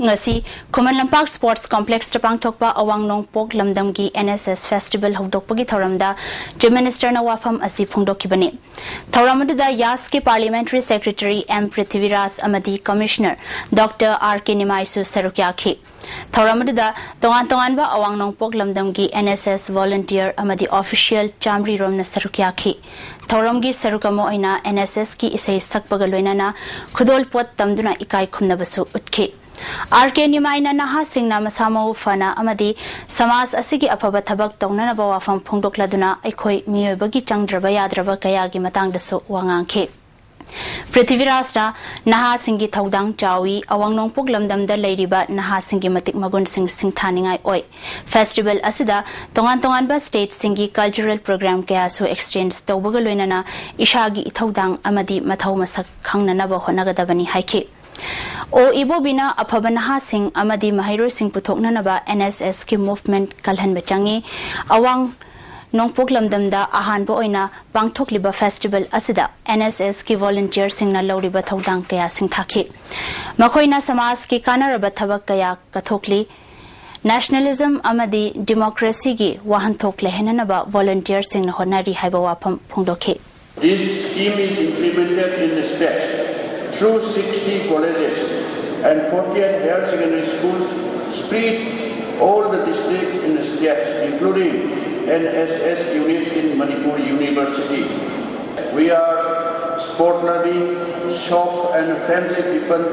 ꯉꯁꯤ ꯈꯨꯃꯟ ꯂꯝꯄꯥꯛ ꯁ꯭ꯄꯣꯔꯠꯁ ꯀꯣꯝꯄ꯭ꯂꯦꯛꯁꯇ ꯄꯥꯡꯊꯣꯛꯄ ꯑꯋꯥꯡ ꯅꯣꯡꯄꯣꯛ ꯂꯝꯗꯝꯒꯤ ꯑꯦꯟ ꯑꯦꯁ ꯑꯦꯁ ꯐꯦꯁꯇꯤꯚꯦꯜ ꯍꯧꯗꯣꯛꯄꯒꯤ ꯊꯧꯔꯝꯗ ꯆꯤꯐ ꯃꯤꯅꯤꯁꯇꯔꯅ ꯋꯥꯐꯝ ꯑꯁꯤ ꯐꯣꯡꯗꯣꯛꯈꯤꯕꯅꯤ꯫ ꯊꯧꯔꯝ ꯑꯗꯨꯗ ꯌꯥꯁꯀꯤ ꯄꯥꯔꯂꯤꯌꯥꯃꯦꯟꯇꯔꯤ ꯁꯦꯀ꯭ꯔꯦꯇꯔꯤ ꯑꯦꯝ ꯄ꯭ꯔꯤꯊꯤꯕꯤꯔꯥꯖ ꯑꯃꯗꯤ ꯀꯃꯤꯁꯅꯔ ꯗꯣꯛꯇꯔ ꯑꯥꯔ ꯀꯦ ꯅꯤꯃꯥꯏꯁꯨ ꯁꯔꯨꯛ ꯌꯥꯈꯤ꯫ ꯊꯧꯔꯝ ꯑꯗꯨꯗ ꯇꯣꯉꯥꯟ ꯇꯣꯉꯥꯟꯕ ꯑꯋꯥꯡ ꯅꯣꯡꯄꯣꯛ ꯂꯝꯗꯝꯒꯤ ꯑꯦꯟ ꯑꯦꯁ ꯑꯦꯁ ꯚꯣꯂꯨꯟꯇꯤꯌꯔ ꯑꯃꯗꯤ ꯑꯣꯐꯤꯁꯤꯌꯦꯜ ꯆꯥꯃꯔꯤ ꯔꯣꯝꯅ ꯁꯔꯨꯛ ꯌꯥꯈꯤ꯫ ꯊꯧꯔꯝꯒꯤ ꯁꯔꯨꯛ ꯑꯃ ꯑꯣꯏꯅ ꯑꯦꯟ ꯑꯦꯁ ꯑꯦꯁꯀꯤ ꯏꯁꯩ ꯁꯛꯄꯒ ꯂꯣꯏꯅꯅ ꯈꯨꯗꯣꯜ ꯄꯣꯠ ꯇꯝꯗꯨꯅ ꯏꯀꯥꯏ ꯈꯨꯝꯅꯕꯁꯨ ꯎꯠꯈꯤ꯫ ꯑꯥꯔ ꯀꯦ ꯅꯤꯃꯥꯏꯅ ꯅꯍꯥꯁꯤꯡꯅ ꯃꯁꯥ ꯃꯎ ꯐꯅ ꯑꯃꯗꯤ ꯁꯃꯥꯖ ꯑꯁꯤꯒꯤ ꯑꯐꯕ ꯊꯕꯛ ꯇꯧꯅꯅꯕ ꯋꯥꯐꯝ ꯐꯣꯡꯗꯣꯛꯂꯗꯨꯅ ꯑꯩꯈꯣꯏ ꯃꯤꯑꯣꯏꯕꯒꯤ ꯆꯪꯗ꯭ꯔꯕ ꯌꯥꯗ꯭ꯔꯕ ꯀꯌꯥꯒꯤ ꯃꯇꯥꯡꯗꯁꯨ ꯋꯥ ꯉꯥꯡꯈꯤ꯫ ꯄ꯭ꯔꯤꯊꯤꯕꯤꯔꯥꯖꯅ ꯅꯍꯥꯁꯤꯡꯒꯤ ꯊꯧꯗꯥꯡ ꯆꯥꯎꯏ, ꯑꯋꯥꯡ ꯅꯣꯡꯄꯣꯛ ꯂꯝꯗꯝꯗ ꯂꯩꯔꯤꯕ ꯅꯍꯥꯁꯤꯡꯒꯤ ꯃꯇꯤꯛ ꯃꯒꯨꯟꯁꯤꯡ ꯁꯤꯡꯊꯥꯅꯤꯡꯉꯥꯏ ꯑꯣꯏ꯫ ꯐꯦꯁꯇꯤꯚꯦꯜ ꯑꯁꯤꯗ ꯇꯣꯉꯥꯟ ꯇꯣꯉꯥꯟꯕ ꯁ꯭ꯇꯦꯠꯁꯤꯡꯒꯤ ꯀꯜꯆꯔꯦꯜ ꯄ꯭ꯔꯣꯒ꯭ꯔꯥꯝ ꯀꯌꯥꯁꯨ ꯑꯦꯛꯁꯆꯦꯟꯖ ꯇꯧꯕꯒ ꯂꯣꯏꯅꯅ ꯏꯁꯥꯒꯤ ꯏꯊꯧꯗꯥꯡ ꯑꯃꯗꯤ ꯃꯊꯧ ꯃꯁꯛ ꯈꯪꯅꯅꯕ ꯍꯣꯠꯅꯒꯗꯕꯅꯤ ꯍꯥꯏꯈꯤ꯫ ꯑꯣ ꯏꯕꯣꯕꯤꯅ ꯑꯐꯕ ꯅꯍꯥꯁꯤꯡ ꯑꯃꯗꯤ ꯃꯍꯩꯔꯣꯏꯁꯤꯡ ꯄꯨꯊꯣꯛꯅꯅꯕ ꯑꯦꯟ ꯑꯦꯁ ꯑꯦꯁꯀꯤ ꯃꯨꯚꯃꯦꯟꯠ ꯀꯜꯍꯟꯕ ꯆꯪꯏ꯫ ꯑꯋꯥꯡ ꯅꯣꯡꯄꯣꯛ ꯂꯝꯗꯝꯗ ꯑꯍꯥꯟꯕ ꯑꯣꯏꯅ ꯄꯥꯡꯊꯣꯛꯂꯤꯕ ꯐꯦꯁꯇꯤꯚꯦꯜ ꯑꯁꯤꯗ ꯑꯦꯟ ꯑꯦꯁ ꯑꯦꯁꯀꯤ ꯚꯣꯂꯨꯟꯇꯤꯌꯔꯁꯤꯡꯅ ꯂꯧꯔꯤꯕ ꯊꯧꯗꯥꯡ ꯀꯌꯥ ꯁꯤꯡꯊꯥꯈꯤ꯫ ꯃꯈꯣꯏꯅ ꯁꯃꯥꯖꯀꯤ ꯀꯥꯟꯅꯔꯕ ꯊꯕꯛ ꯀꯌꯥ ꯀꯠꯊꯣꯛꯂꯤ꯫ ꯅꯦꯁꯅꯦꯂꯤꯖꯝ ꯑꯃꯗꯤ ꯗꯤꯃꯣꯀ꯭ꯔꯦꯁꯤꯒꯤ ꯋꯥꯍꯟꯊꯣꯛ ꯂꯩꯍꯟꯅꯅꯕ ꯚꯣꯂꯨꯟꯇꯤꯌꯔꯁꯤꯡꯅ ꯍꯣꯠꯅꯔꯤ ꯍꯥꯏꯕ ꯋꯥꯐꯝ ꯐꯣꯡꯗꯣꯛꯈꯤ꯫ This scheme is implemented in the state through sixty colleges and forty-eight higher secondary schools spread all the district in the state, including N S S unit in Manipur University. We are sport-loving, soft and friendly people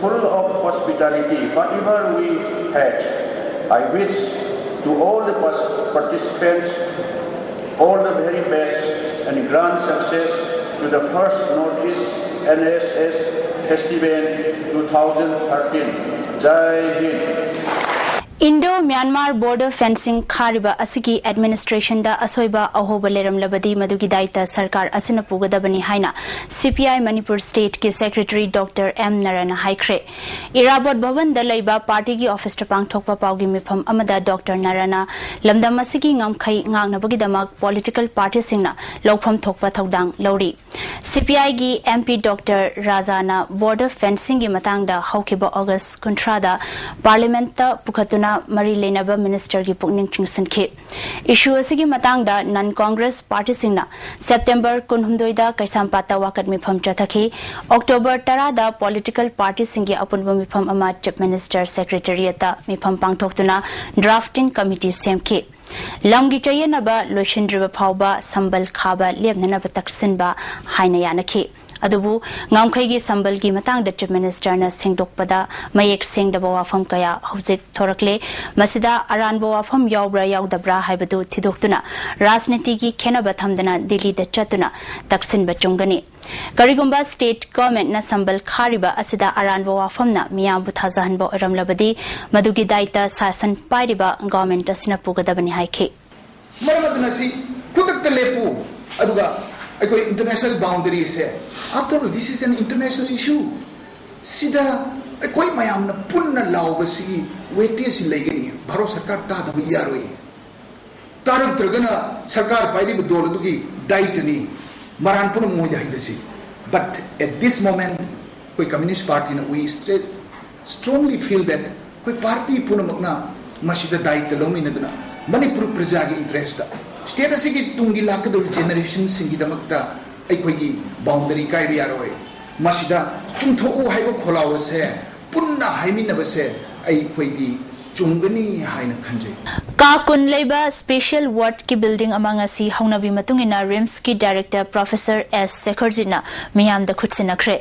full of hospitality, whatever we had. I wish to all the pers- participants all the very best. and grand success to the first Northeast N S S Festival two thousand thirteen. Jai Hind. Indo Myanmar border fencing Kharif ꯑꯁꯤꯒꯤ administration ꯗ ꯑꯁꯣꯏꯕ ꯑꯍꯣꯕ ꯂꯩꯔꯝꯂꯕꯗꯤ ꯃꯗꯨꯒꯤ ꯗꯥꯏꯇ ꯁꯔꯀꯥꯔ ꯑꯁꯤꯅ ꯄꯨꯒꯗꯕꯅꯤ ꯍꯥꯏꯅ C P I Manipur State ꯀꯤ Secretary Doctor M Naran ꯅ ꯍꯥꯏꯈ꯭ꯔꯦ꯫ ꯏꯔꯥꯕꯣꯠ ꯚꯋꯟꯗ ꯂꯩꯕ party ꯒꯤ office ꯇ ꯄꯥꯡꯊꯣꯛꯄ ꯄꯥꯎꯒꯤ ꯃꯤꯐꯝ ꯑꯃꯗ Doctor Naran ꯅ ꯂꯝꯗꯝ ꯑꯁꯤꯒꯤ ꯉꯝꯈꯩ ꯉꯥꯛꯅꯕꯒꯤꯗꯃꯛ political party ꯁꯤꯡꯅ ꯂꯧꯐꯝ ꯊꯣꯛꯄ ꯊꯧꯗꯥꯡ ꯂꯧꯔꯤ꯫ C P I ꯒꯤ M P Doctor Raja ꯅ border fencing ꯒꯤ ꯃꯇꯥꯡꯗ ꯍꯧꯈꯤꯕ August ꯀꯨꯟꯊ꯭ꯔꯥꯗ Parliament ꯇ ꯄꯨꯈꯠꯇꯨꯅ ꯃꯔꯤ ꯂꯩꯅꯕ minister ꯒꯤ ꯄꯨꯛꯅꯤꯡ ꯆꯤꯡꯁꯤꯟꯈꯤ꯫ Issue ꯑꯁꯤꯒꯤ ꯃꯇꯥꯡꯗ non Congress party ꯁꯤꯡꯅ September ꯀꯨꯟꯍꯨꯝꯗꯣꯏꯗ ꯀꯩꯁꯥꯝꯄꯥꯠꯇ ꯋꯥꯀꯠ ꯃꯤꯐꯝ ꯆꯠꯊꯈꯤ꯫ October ꯇꯔꯥꯗ political party ꯁꯤꯡꯒꯤ ꯑꯄꯨꯟꯕ ꯃꯤꯐꯝ ꯑꯃ Chief Minister Secretariat ꯇ ꯃꯤꯐꯝ ꯄꯥꯡꯊꯣꯛꯇꯨꯅ drafting committee ꯁꯦꯝꯈꯤ꯫ ꯂꯝꯒꯤ ꯆꯌꯦꯠꯅꯕ ꯂꯣꯏꯁꯤꯟꯗ꯭ꯔꯤꯕ ꯐꯥꯎꯕ ꯁꯝꯕꯜ ꯈꯥꯕ ꯂꯦꯞꯅꯅꯕ ꯇꯛꯁꯤꯟꯕ ꯍꯥꯏꯅ ꯌꯥꯅꯈꯤ꯫ ꯑꯗꯨꯕꯨ ꯉꯝꯈꯩꯒꯤ ꯁꯝꯕꯜꯒꯤ ꯃꯇꯥꯡꯗ Chief Minister ꯅ ꯁꯦꯡꯗꯣꯛꯄꯗ ꯃꯌꯦꯛ ꯁꯦꯡꯗꯕ ꯋꯥꯐꯝ ꯀꯌꯥ ꯍꯧꯖꯤꯛ ꯊꯣꯔꯛꯂꯦ꯫ ꯃꯁꯤꯗ ꯑꯔꯥꯟꯕ ꯋꯥꯐꯝ ꯌꯥꯎꯕ꯭ꯔꯥ ꯌꯥꯎꯗꯕ꯭ꯔꯥ ꯍꯥꯏꯕꯗꯨ ꯊꯤꯗꯣꯛꯇꯨꯅ ꯔꯥꯖꯅꯤꯇꯤꯒꯤ ꯈꯦꯟꯅꯕ ꯊꯝꯗꯅ ꯗꯤꯜꯂꯤꯗ ꯆꯠꯇꯨꯅ ꯇꯛꯁꯤꯟꯕ ꯆꯨꯝꯒꯅꯤ꯫ ꯀꯔꯤꯒꯨꯝꯕ state government ꯅ ꯁꯝꯕꯜ ꯈꯥꯔꯤꯕ ꯑꯁꯤꯗ ꯑꯔꯥꯟꯕ ꯋꯥꯐꯝꯅ ꯃꯤꯌꯥꯝꯕꯨ ꯊꯥꯖꯍꯟꯕ ꯑꯣꯏꯔꯝꯂꯕꯗꯤ ꯃꯗꯨꯒꯤ ꯗꯥꯏꯇ ꯁꯥꯁꯟ ꯄꯥꯏꯔꯤꯕ government ꯑꯁꯤꯅ ꯄꯨꯒꯗꯕꯅꯤ ꯍꯥꯏꯈꯤ꯫ ꯃꯔꯝ ꯑꯗꯨꯅ ꯁꯤ ꯈꯨꯗꯛꯇ ꯂꯦꯞꯄꯨ, ꯑꯗꯨꯒ ꯑꯩꯈꯣꯏ international boundary say, after all, this is an international issue. ꯁꯤꯗ ꯑꯩꯈꯣꯏ ꯃꯌꯥꯝꯅ ꯄꯨꯟꯅ ꯂꯥꯎꯕꯁꯤꯒꯤ weightage ꯁꯤ ꯂꯩꯒꯅꯤ꯫ ꯚꯥꯔꯠ ꯁꯔꯀꯥꯔ ꯇꯥꯗꯕ ꯌꯥꯔꯣꯏ꯫ ꯇꯥꯔꯛꯇ꯭ꯔꯒꯅ ꯁꯔꯀꯥꯔ ꯄꯥꯏꯔꯤꯕ ꯗꯣꯜ ꯑꯗꯨꯒꯤ ꯗꯥꯏꯇꯅꯤ꯫ ꯃꯔꯥꯟ ꯄꯨꯝꯅꯃꯛ ꯃꯣꯏꯗ ꯍꯩꯊꯁꯤ꯫ But at this moment, ꯑꯩꯈꯣꯏ Communist Party ꯅ we straight strongly feel that ꯑꯩꯈꯣꯏ party ꯄꯨꯝꯅꯃꯛꯅ ꯃꯁꯤꯗ ꯗꯥꯏꯇ ꯂꯧꯃꯤꯟꯅꯗꯨꯅ ꯃꯅꯤꯄꯨꯔ ꯄ꯭ꯔꯖꯥꯒꯤ interest ꯇ, state ꯑꯁꯤꯒꯤ ꯇꯨꯡꯒꯤ ꯂꯥꯛꯀꯗꯧꯔꯤꯕ generation ꯁꯤꯡꯒꯤꯗꯃꯛꯇ ꯑꯩꯈꯣꯏꯒꯤ boundary ꯀꯥꯏꯕ ꯌꯥꯔꯣꯏ꯫ ꯃꯁꯤꯗ ꯆꯨꯝꯊꯣꯛꯎ ꯍꯥꯏꯕ ꯈꯣꯜꯂꯥꯎ ꯑꯁꯦ ꯄꯨꯟꯅ ꯍꯥꯏꯃꯤꯟꯅꯕꯁꯦ ꯑꯩꯈꯣꯏꯗꯤ ꯆꯨꯝꯒꯅꯤ ꯍꯥꯏꯅ ꯈꯟꯖꯩ꯫ ꯀꯥ ꯀꯨꯟ ꯂꯩꯕ special ward ꯀꯤ building ꯑꯃ ꯉꯁꯤ ꯍꯧꯅꯕꯤ ꯃꯇꯨꯡ ꯏꯟꯅ RIMS ꯀꯤ director Professor S ꯁꯦꯈꯔꯖꯤꯠꯅ ꯃꯤꯌꯥꯝꯗ ꯈꯨꯠꯁꯤꯟꯅꯈ꯭ꯔꯦ꯫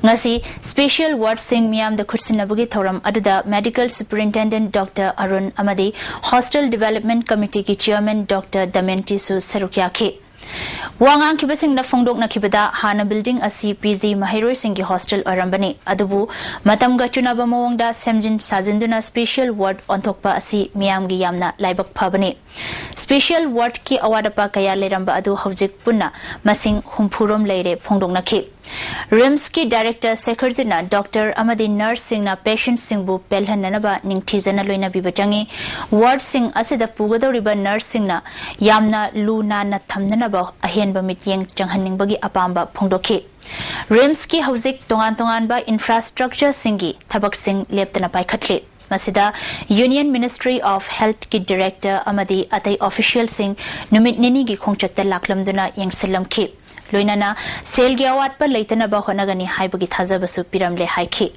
ꯉꯁꯤ special ward ꯁꯤꯡ ꯃꯤꯌꯥꯝꯗ ꯈꯨꯠꯁꯤꯟꯅꯕꯒꯤ ꯊꯧꯔꯝ ꯑꯗꯨꯗ Medical Superintendent Doctor ꯑꯔꯨꯟ ꯑꯃꯗꯤ Hostel Development Committee ꯒꯤ Chairman Doctor ꯗꯃꯦꯟꯇꯤꯁꯨ ꯁꯔꯨꯛ ꯌꯥꯈꯤ꯫ ꯋꯥ ꯉꯥꯡꯈꯤꯕꯁꯤꯡꯅ ꯐꯣꯡꯗꯣꯛꯅꯈꯤꯕꯗ, ꯍꯥꯟꯅ building ꯑꯁꯤ P G ꯃꯍꯩꯔꯣꯏꯁꯤꯡꯒꯤ hostel ꯑꯣꯏꯔꯝꯕꯅꯤ, ꯑꯗꯨꯕꯨ ꯃꯇꯝꯒ ꯆꯨꯅꯕ ꯃꯑꯣꯡꯗ ꯁꯦꯝꯖꯤꯟ ꯁꯥꯖꯤꯟꯗꯨꯅ special ward ꯑꯣꯟꯊꯣꯛꯄ ꯑꯁꯤ ꯃꯤꯌꯥꯝꯒꯤ ꯌꯥꯝꯅ ꯂꯥꯏꯕꯛ ꯐꯕꯅꯤ꯫ Special wardꯀꯤ ꯑꯋꯥꯠ ꯑꯄꯥ ꯀꯌꯥ ꯂꯩꯔꯝꯕ ꯑꯗꯨ ꯍꯧꯖꯤꯛ ꯄꯨꯟꯅ ꯃꯁꯤꯡ ꯍꯨꯝꯐꯨ ꯔꯣꯝ ꯂꯩꯔꯦ ꯐꯣꯡꯗꯣꯛꯅꯈꯤ꯫ RIMSꯀꯤ director ꯁꯦꯈꯔꯖꯤꯠꯅ doctor ꯑꯃꯗꯤ nurseꯁꯤꯡꯅ patientꯁꯤꯡꯕꯨ ꯄꯦꯜꯍꯟꯅꯅꯕ ꯅꯤꯡꯊꯤꯖꯅ ꯂꯣꯏꯅꯕꯤꯕ ꯆꯪꯏ꯫ Wardꯁꯤꯡ ꯑꯁꯤꯗ ꯄꯨꯒꯗꯧꯔꯤꯕ nurseꯁꯤꯡꯅ ꯌꯥꯝꯅ ꯂꯨ ꯅꯥꯟꯅ ꯊꯝꯅꯅꯕ ꯑꯍꯦꯟꯕ ꯃꯤꯠꯌꯦꯡ ꯆꯪꯍꯟꯅꯤꯡꯕꯒꯤ ꯑꯄꯥꯝꯕ ꯐꯣꯡꯗꯣꯛꯈꯤ꯫ RIMSꯀꯤ ꯍꯧꯖꯤꯛ ꯇꯣꯉꯥꯟ ꯇꯣꯉꯥꯟꯕ infrastructureꯁꯤꯡꯒꯤ ꯊꯕꯛꯁꯤꯡ ꯂꯦꯞꯇꯅ ꯄꯥꯏꯈꯠꯂꯤ꯫ ꯃꯁꯤꯗ Union Ministry of Healthꯀꯤ director ꯑꯃꯗꯤ ꯑꯇꯩ officialꯁꯤꯡ ꯅꯨꯃꯤꯠ ꯅꯤꯅꯤꯒꯤ ꯈꯣꯡꯆꯠꯇ ꯂꯥꯛꯂꯝꯗꯨꯅ ꯌꯦꯡꯁꯤꯜꯂꯝꯈꯤ꯫ ꯂꯣꯏꯅꯅ ꯁꯦꯜꯒꯤ ꯑꯋꯥꯠꯄ ꯂꯩꯇꯅꯕ ꯍꯣꯠꯅꯒꯅꯤ ꯍꯥꯏꯕꯒꯤ ꯊꯥꯖꯕꯁꯨ ꯄꯤꯔꯝꯂꯦ ꯍꯥꯏꯈꯤ꯫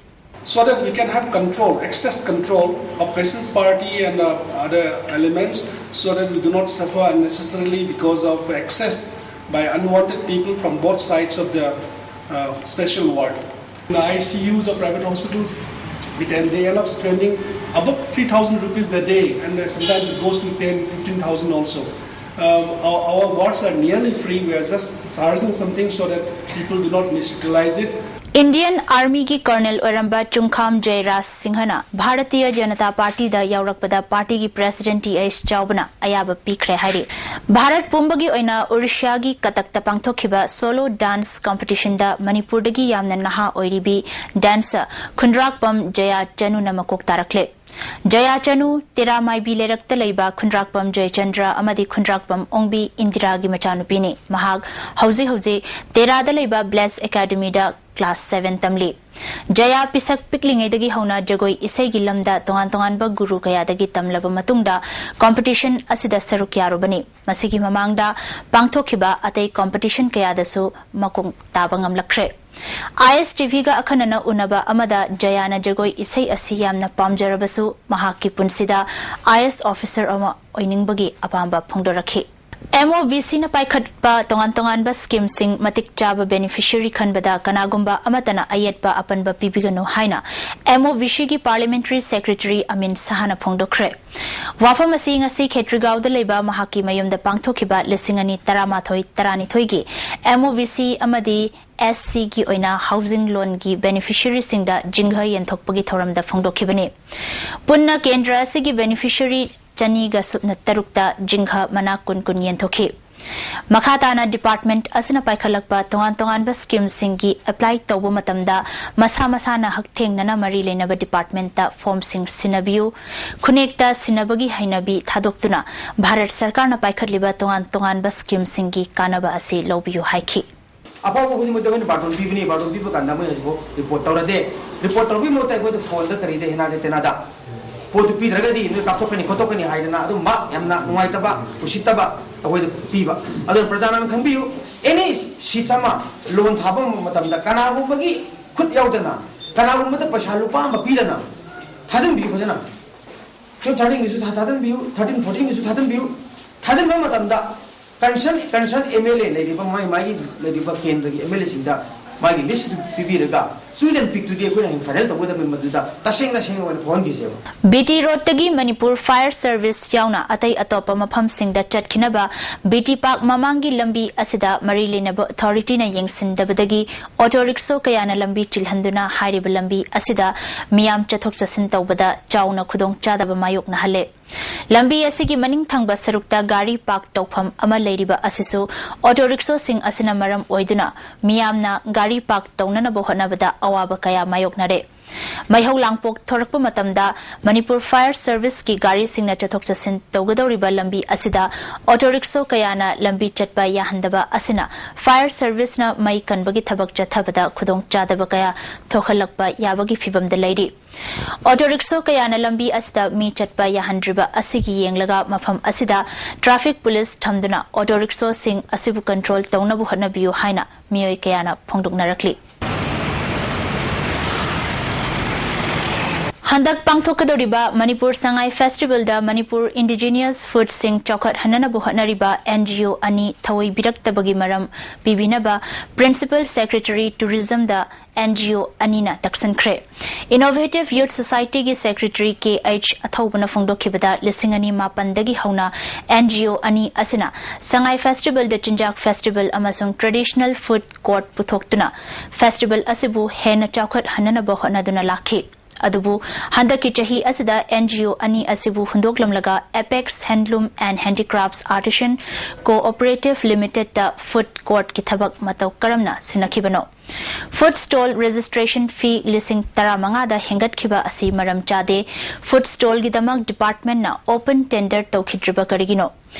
So that we can have control, excess control of patients party and uh, other elements, so that we do not suffer unnecessarily because of excess by unwanted people from both sides of the uh, special ward. In the I C Us of private hospitals, it, and they end up spending about three thousand rupees a day, and uh, sometimes it goes to ten, fifteen thousand also. Um, our, our wards are nearly free. We are just charging something so that people do not misutilize it. Indian Armyꯒꯤ colonel ꯑꯣꯏꯔꯝꯕ ꯆꯨꯡꯈꯥꯝ ꯖꯌꯔꯥꯖ ꯁꯤꯡꯍꯅ ꯚꯥꯔꯇꯤꯌ ꯖꯅꯇꯥ ꯄꯥꯔꯇꯤꯗ ꯌꯥꯎꯔꯛꯄꯗ ꯄꯥꯔꯇꯤꯒꯤ president T H ꯆꯥꯎꯕꯅ ꯑꯌꯥꯕ ꯄꯤꯈ꯭ꯔꯦ ꯍꯥꯏꯔꯤ꯫ ꯚꯥꯔꯠ ꯄꯨꯝꯕꯒꯤ ꯑꯣꯏꯅ ꯑꯣꯔꯤꯁꯥꯒꯤ ꯀꯇꯛꯇ ꯄꯥꯡꯊꯣꯛꯈꯤꯕ solo dance competitionꯗ ꯃꯅꯤꯄꯨꯔꯗꯒꯤ ꯌꯥꯝꯅ ꯅꯍꯥ ꯑꯣꯏꯔꯤꯕꯤ dancer ꯈꯨꯟꯗ꯭ꯔꯥꯛꯄꯝ ꯖꯌꯥ ꯆꯅꯨꯅ ꯃꯀꯣꯛ ꯇꯥꯔꯛꯂꯦ꯫ ꯖꯌꯥ ꯆꯅꯨ ꯇꯦꯔꯥ ꯃꯥꯏꯕꯤ ꯂꯩꯔꯛꯇ ꯂꯩꯕ ꯈꯨꯟꯗ꯭ꯔꯥꯛꯄꯝ ꯖꯌꯆꯟꯗ꯭ꯔ ꯑꯃꯗꯤ ꯈꯨꯟꯗ꯭ꯔꯥꯛꯄꯝ ꯑꯣꯡꯕꯤ ꯏꯟꯗꯤꯔꯥꯒꯤ ꯃꯆꯥꯅꯨꯄꯤꯅꯤ꯫ ꯃꯍꯥꯛ ꯍꯧꯖꯤꯛ ꯍꯧꯖꯤꯛ ꯇꯦꯔꯥꯗ ꯂꯩꯕ Bless Academyꯗ class seven ꯇꯝꯂꯤ꯫ ꯖꯌꯥ ꯄꯤꯁꯛ ꯄꯤꯛꯂꯤꯉꯩꯗꯒꯤ ꯍꯧꯅ ꯖꯒꯣꯏ ꯏꯁꯩꯒꯤ ꯂꯝꯗ ꯇꯣꯉꯥꯟ ꯇꯣꯉꯥꯟꯕ ꯒꯨꯔꯨ ꯀꯌꯥꯗꯒꯤ ꯇꯝꯂꯕ ꯃꯇꯨꯡꯗ competition ꯑꯁꯤꯗ ꯁꯔꯨꯛ ꯌꯥꯔꯨꯕꯅꯤ꯫ ꯃꯁꯤꯒꯤ ꯃꯃꯥꯡꯗ ꯄꯥꯡꯊꯣꯛꯈꯤꯕ ꯑꯇꯩ competition ꯀꯌꯥꯗꯁꯨ ꯃꯀꯣꯛ ꯇꯥꯕ ꯉꯝꯂꯛꯈ꯭ꯔꯦ꯫ ISTVꯒ ꯑꯈꯟꯅꯅ ꯎꯅꯕ ꯑꯃꯗ ꯖꯌꯥꯅ ꯖꯒꯣꯏ ꯏꯁꯩ ꯑꯁꯤ ꯌꯥꯝꯅ ꯄꯥꯝꯖꯔꯕꯁꯨ, ꯃꯍꯥꯛꯀꯤ ꯄꯨꯟꯁꯤꯗ IAS officer ꯑꯃ ꯑꯣꯏꯅꯤꯡꯕꯒꯤ ꯑꯄꯥꯝꯕ ꯐꯣꯡꯗꯣꯔꯛꯈꯤ꯫ MOVCꯅ ꯄꯥꯏꯈꯠꯄ ꯇꯣꯉꯥꯟ ꯇꯣꯉꯥꯟꯕ schemeꯁꯤꯡ ꯃꯇꯤꯛ ꯆꯥꯕ beneficiary ꯈꯟꯕꯗ ꯀꯅꯥꯒꯨꯝꯕ ꯑꯃꯠꯇꯅ ꯑꯌꯦꯠꯄ ꯑꯄꯟꯕ ꯄꯤꯕꯤꯒꯅꯨ ꯍꯥꯏꯅ MOVCꯒꯤ Parliamentary Secretary ꯑꯃꯤꯟ ꯁꯍꯥꯅ ꯐꯣꯡꯗꯣꯛꯈ꯭ꯔꯦ꯫ ꯋꯥꯐꯝ ꯑꯁꯤ ꯉꯁꯤ ꯈꯦꯇ꯭ꯔꯤꯒꯥꯎꯗ ꯂꯩꯕ ꯃꯍꯥꯛꯀꯤ ꯃꯌꯨꯝꯗ ꯄꯥꯡꯊꯣꯛꯈꯤꯕ ꯂꯤꯁꯤꯡ ꯑꯅꯤ ꯇꯔꯥꯃꯥꯊꯣꯏ ꯇꯔꯥꯅꯤꯊꯣꯏꯒꯤ MOVC ꯑꯃꯗꯤ SCꯒꯤ ꯑꯣꯏꯅ housing loanꯒꯤ beneficiaryꯁꯤꯡꯗ ꯖꯤꯡꯒ ꯌꯦꯟꯊꯣꯛꯄꯒꯤ ꯊꯧꯔꯝꯗ ꯐꯣꯡꯗꯣꯛꯈꯤꯕꯅꯤ꯫ ꯄꯨꯟꯅ ꯀꯦꯟꯗ꯭ꯔ ꯑꯁꯤꯒꯤ beneficiary ꯆꯅꯤꯒ ꯁꯨꯞꯅ ꯇꯔꯨꯛꯇ ꯖꯤꯡꯒ ꯃꯅꯥ ꯀꯨꯟ ꯀꯨꯟ ꯌꯦꯟꯊꯣꯛꯈꯤ꯫ ꯃꯈꯥ ꯇꯥꯅ department ꯑꯁꯤꯅ ꯄꯥꯏꯈꯠꯂꯛꯄ ꯇꯣꯉꯥꯟ ꯇꯣꯉꯥꯟꯕ schemeꯁꯤꯡꯒꯤ apply ꯇꯧꯕ ꯃꯇꯝꯗ ꯃꯁꯥ ꯃꯁꯥꯅ ꯍꯛꯊꯦꯡꯅꯅ ꯃꯔꯤ ꯂꯩꯅꯕ departmentꯇ formꯁꯤꯡ ꯁꯤꯟꯅꯕꯤꯌꯨ, ꯈꯨꯅꯦꯛꯇ ꯁꯤꯟꯅꯕꯒꯤ ꯍꯩꯅꯕꯤ ꯊꯥꯗꯣꯛꯇꯨꯅ ꯚꯥꯔꯠ ꯁꯔꯀꯥꯔꯅ ꯄꯥꯏꯈꯠꯂꯤꯕ ꯇꯣꯉꯥꯟ ꯇꯣꯉꯥꯟꯕ schemeꯁꯤꯡꯒꯤ ꯀꯥꯟꯅꯕ ꯑꯁꯤ ꯂꯧꯕꯤꯌꯨ ꯍꯥꯏꯈꯤ꯫ ꯑꯐꯕ ꯈꯨꯗꯤꯡꯃꯛꯇ ꯑꯩꯈꯣꯏꯅ ꯕꯥꯔꯇꯣꯟ ꯄꯤꯕꯅꯤ, ꯕꯥꯔꯇꯣꯟ ꯄꯤꯕ ꯀꯥꯟꯗ ꯃꯣꯏ ꯍꯧꯖꯤꯛꯐꯥꯎ report ꯇꯧꯔꯗꯦ꯫ Report ꯇꯧꯕꯒꯤ ꯃꯍꯨꯠꯇ ꯑꯩꯈꯣꯏꯗ phoneꯗ ꯀꯔꯤꯗ ꯍꯦꯅꯥꯗ ꯇꯦꯅꯥꯗ ꯄꯣꯠꯇꯨ ꯄꯤꯗ꯭ꯔꯒꯗꯤ ꯅꯣꯏ ꯀꯥꯞꯊꯣꯛꯀꯅꯤ ꯈꯣꯠꯇꯣꯛꯀꯅꯤ ꯍꯥꯏꯗꯅ ꯑꯗꯨꯝꯕ ꯌꯥꯝꯅ ꯅꯨꯡꯉꯥꯏꯇꯕ, ꯎꯁꯤꯠꯇꯕ ꯑꯩꯈꯣꯏꯗ ꯄꯤꯕ꯫ ꯑꯗꯨꯅ ꯄ꯭ꯔꯖꯥꯅ ꯈꯪꯕꯤꯌꯨ, any seeds ꯑꯃ loan ꯊꯥꯕ ꯃꯇꯝꯗ ꯀꯅꯥꯒꯨꯝꯕꯒꯤ ꯈꯨꯠ ꯌꯥꯎꯗꯅ, ꯀꯅꯥꯒꯨꯝꯕꯗ ꯄꯩꯁꯥ ꯂꯨꯄꯥ ꯑꯃ ꯄꯤꯗꯅ ꯊꯥꯖꯤꯟꯕꯤꯌꯨ ꯐꯖꯅ꯫ Twelve thirteenꯒꯤꯁꯨ ꯊꯥ-, ꯊꯥꯖꯤꯟꯕꯤꯌꯨ, thirteen fourteenꯒꯤꯁꯨ ꯊꯥꯖꯤꯟꯕꯤꯌꯨ꯫ ꯊꯥꯖꯤꯟꯕ ꯃꯇꯝꯗ concern, concern MLA ꯂꯩꯔꯤꯕ, ꯃꯥꯏ, ꯃꯥꯒꯤ ꯂꯩꯔꯤꯕ ꯀꯦꯟꯗ꯭ꯔꯒꯤ MLAꯁꯤꯡꯗ ꯃꯥꯒꯤ list ꯄꯤꯕꯤꯔꯒ, choose and pickꯇꯨꯗꯤ ꯑꯩꯈꯣꯏꯅ ꯍꯌꯦꯡ final ꯇꯧꯒꯗꯕꯅꯤ, ꯃꯗꯨꯗ ꯇꯁꯦꯡ ꯇꯁꯦꯡꯅ ꯑꯣꯏꯅ ꯐꯥꯎꯍꯟꯈꯤꯁꯦꯕ꯫ BT Roadꯇꯒꯤ Manipur Fire Service ꯌꯥꯎꯅ ꯑꯇꯩ ꯑꯇꯣꯞꯄ ꯃꯐꯝꯁꯤꯡꯗ ꯆꯠꯈꯤꯅꯕ BT Park ꯃꯃꯥꯡꯒꯤ ꯂꯝꯕꯤ ꯑꯁꯤꯗ ꯃꯔꯤ ꯂꯩꯅꯕ authorityꯅ ꯌꯦꯡꯁꯤꯟꯗꯕꯗꯒꯤ auto rickshaw ꯀꯌꯥꯅ ꯂꯝꯕꯤ ꯆꯤꯜꯍꯟꯗꯨꯅ ꯍꯥꯏꯔꯤꯕ ꯂꯝꯕꯤ ꯑꯁꯤꯗ ꯃꯤꯌꯥꯝ ꯆꯠꯊꯣꯛ ꯆꯠꯁꯤꯟ ꯇꯧꯕꯗ ꯆꯥꯎꯅ ꯈꯨꯗꯣꯡꯆꯥꯗꯕ ꯃꯥꯌꯣꯛꯅꯍꯜꯂꯦ꯫ ꯂꯝꯕꯤ ꯑꯁꯤꯒꯤ ꯃꯅꯤꯡ ꯊꯪꯕ ꯁꯔꯨꯛꯇ ꯒꯥꯔꯤ park ꯇꯧꯐꯝ ꯑꯃ ꯂꯩꯔꯤꯕ ꯑꯁꯤꯁꯨ auto rickshawꯁꯤꯡ ꯑꯁꯤꯅ ꯃꯔꯝ ꯑꯣꯏꯗꯨꯅ ꯃꯤꯌꯥꯝꯅ ꯒꯥꯔꯤ park ꯇꯧꯅꯅꯕ ꯍꯣꯠꯅꯕꯗ ꯑꯋꯥꯕ ꯀꯌꯥ ꯃꯥꯌꯣꯛꯅꯔꯦ꯫ ꯃꯩꯍꯧ ꯂꯥꯡꯄꯣꯛ ꯊꯣꯔꯛꯄ ꯃꯇꯝꯗ Manipur Fire Serviceꯀꯤ ꯒꯥꯔꯤꯁꯤꯡꯅ ꯆꯠꯊꯣꯛ ꯆꯠꯁꯤꯟ ꯇꯧꯒꯗꯧꯔꯤꯕ ꯂꯝꯕꯤ ꯑꯁꯤꯗ auto rickshaw ꯀꯌꯥꯅ ꯂꯝꯕꯤ ꯆꯠꯄ ꯌꯥꯍꯟꯗꯕ ꯑꯁꯤꯅ Fire Serviceꯅ ꯃꯩ ꯀꯟꯕꯒꯤ ꯊꯕꯛ ꯆꯠꯊꯕꯗ ꯈꯨꯗꯣꯡꯆꯥꯗꯕ ꯀꯌꯥ ꯊꯣꯛꯍꯜꯂꯛꯄ ꯌꯥꯕꯒꯤ ꯐꯤꯚꯝꯗ ꯂꯩꯔꯤ꯫ Auto rickshaw ꯀꯌꯥꯅ ꯂꯝꯕꯤ ꯑꯁꯤꯗ ꯃꯤ ꯆꯠꯄ ꯌꯥꯍꯟꯗ꯭ꯔꯤꯕ ꯑꯁꯤꯒꯤ ꯌꯦꯡꯂꯒ ꯃꯐꯝ ꯑꯁꯤꯗ traffic police ꯊꯝꯗꯨꯅ auto rickshawꯁꯤꯡ ꯑꯁꯤꯕꯨ control ꯇꯧꯅꯕ ꯍꯣꯠꯅꯕꯤꯌꯨ ꯍꯥꯏꯅ ꯃꯤꯑꯣꯏ ꯀꯌꯥꯅ ꯐꯣꯡꯗꯣꯛꯅꯔꯛꯂꯤ꯫ ꯍꯟꯗꯛ ꯄꯥꯡꯊꯣꯛꯀꯗꯧꯔꯤꯕ ꯃꯅꯤꯄꯨꯔ ꯁꯉꯥꯏ ꯐꯦꯁꯇꯤꯚꯦꯜꯗ ꯃꯅꯤꯄꯨꯔ ꯏꯟꯗꯤꯖꯤꯅꯤꯌꯁ ꯐꯨꯗꯁꯤꯡ ꯆꯥꯎꯈꯠꯍꯟꯅꯅꯕ ꯍꯣꯠꯅꯔꯤꯕ ꯑꯦꯟ ꯖꯤ ꯑꯣ ꯑꯅꯤ ꯊꯧꯑꯣꯏꯕꯤꯔꯛꯇꯕꯒꯤ ꯃꯔꯝ ꯄꯤꯕꯤꯅꯕ principle secretary ꯇꯨꯔꯤꯖꯝꯗ and G O ꯑꯅꯤꯅ ꯇꯛꯁꯤꯟꯈ꯭ꯔꯦ꯫ ꯏꯅꯣꯚꯦꯇꯤꯚ ꯌꯨꯊ ꯁꯣꯁꯥꯏꯇꯤꯒꯤ ꯁꯦꯀ꯭ꯔꯦꯇꯔꯤ ꯀꯦ ꯑꯩꯆ ꯑꯊꯧꯕꯅ ꯐꯣꯡꯗꯣꯛꯈꯤꯕꯗ, ꯂꯤꯁꯤꯡ ꯑꯅꯤ ꯃꯥꯄꯟꯗꯒꯤ ꯍꯧꯅ ꯑꯦꯟ ꯖꯤ ꯑꯣ ꯑꯅꯤ ꯑꯁꯤꯅ ꯁꯉꯥꯏ ꯐꯦꯁꯇꯤꯚꯦꯜꯗ ꯆꯤꯟꯖꯥꯛ ꯐꯦꯁꯇꯤꯚꯦꯜ ꯑꯃꯁꯨꯡ ꯇ꯭ꯔꯦꯗꯤꯁꯅꯦꯜ ꯐꯨꯗ ꯀꯣꯔꯠ ꯄꯨꯊꯣꯛꯇꯨꯅ ꯐꯦꯁꯇꯤꯚꯦꯜ ꯑꯁꯤꯕꯨ ꯍꯦꯟꯅ ꯆꯥꯎꯈꯠꯍꯟꯅꯅꯕ ꯍꯣꯠꯅꯗꯨꯅ ꯂꯥꯛꯈꯤ꯫ ꯑꯗꯨꯕꯨ ꯍꯟꯗꯛꯀꯤ ꯆꯍꯤ ꯑꯁꯤꯗ ꯑꯦꯟ ꯖꯤ ꯑꯣ ꯑꯅꯤ ꯑꯁꯤꯕꯨ ꯍꯨꯟꯗꯣꯛꯂꯝꯂꯒ Apex Handloom and Handicrafts Artisan Cooperative Limitedꯇ ꯐꯨꯗ ꯀꯣꯔꯠꯀꯤ ꯊꯕꯛ ꯃꯇꯧ ꯀꯔꯝꯅ ꯁꯤꯟꯅꯈꯤꯕꯅꯣ? ꯐꯨꯗ ꯁ꯭ꯇꯣꯜ ꯔꯦꯖꯤꯁꯇ꯭ꯔꯦꯁꯟ ꯐꯤ ꯂꯤꯁꯤꯡ ꯇꯔꯥꯃꯉꯥꯗ ꯍꯦꯟꯒꯠꯈꯤꯕ ꯑꯁꯤ ꯃꯔꯝ ꯆꯥꯗꯦ꯫ ꯐꯨꯗ ꯁ꯭ꯇꯣꯜꯒꯤꯗꯃꯛ ꯗꯤꯄꯥꯔꯠꯃꯦꯟꯠꯅ ꯑꯣꯄꯟ ꯇꯦꯟꯗꯔ ꯇꯧꯈꯤꯗ꯭ꯔꯤꯕ ꯀꯔꯤꯒꯤꯅꯣ?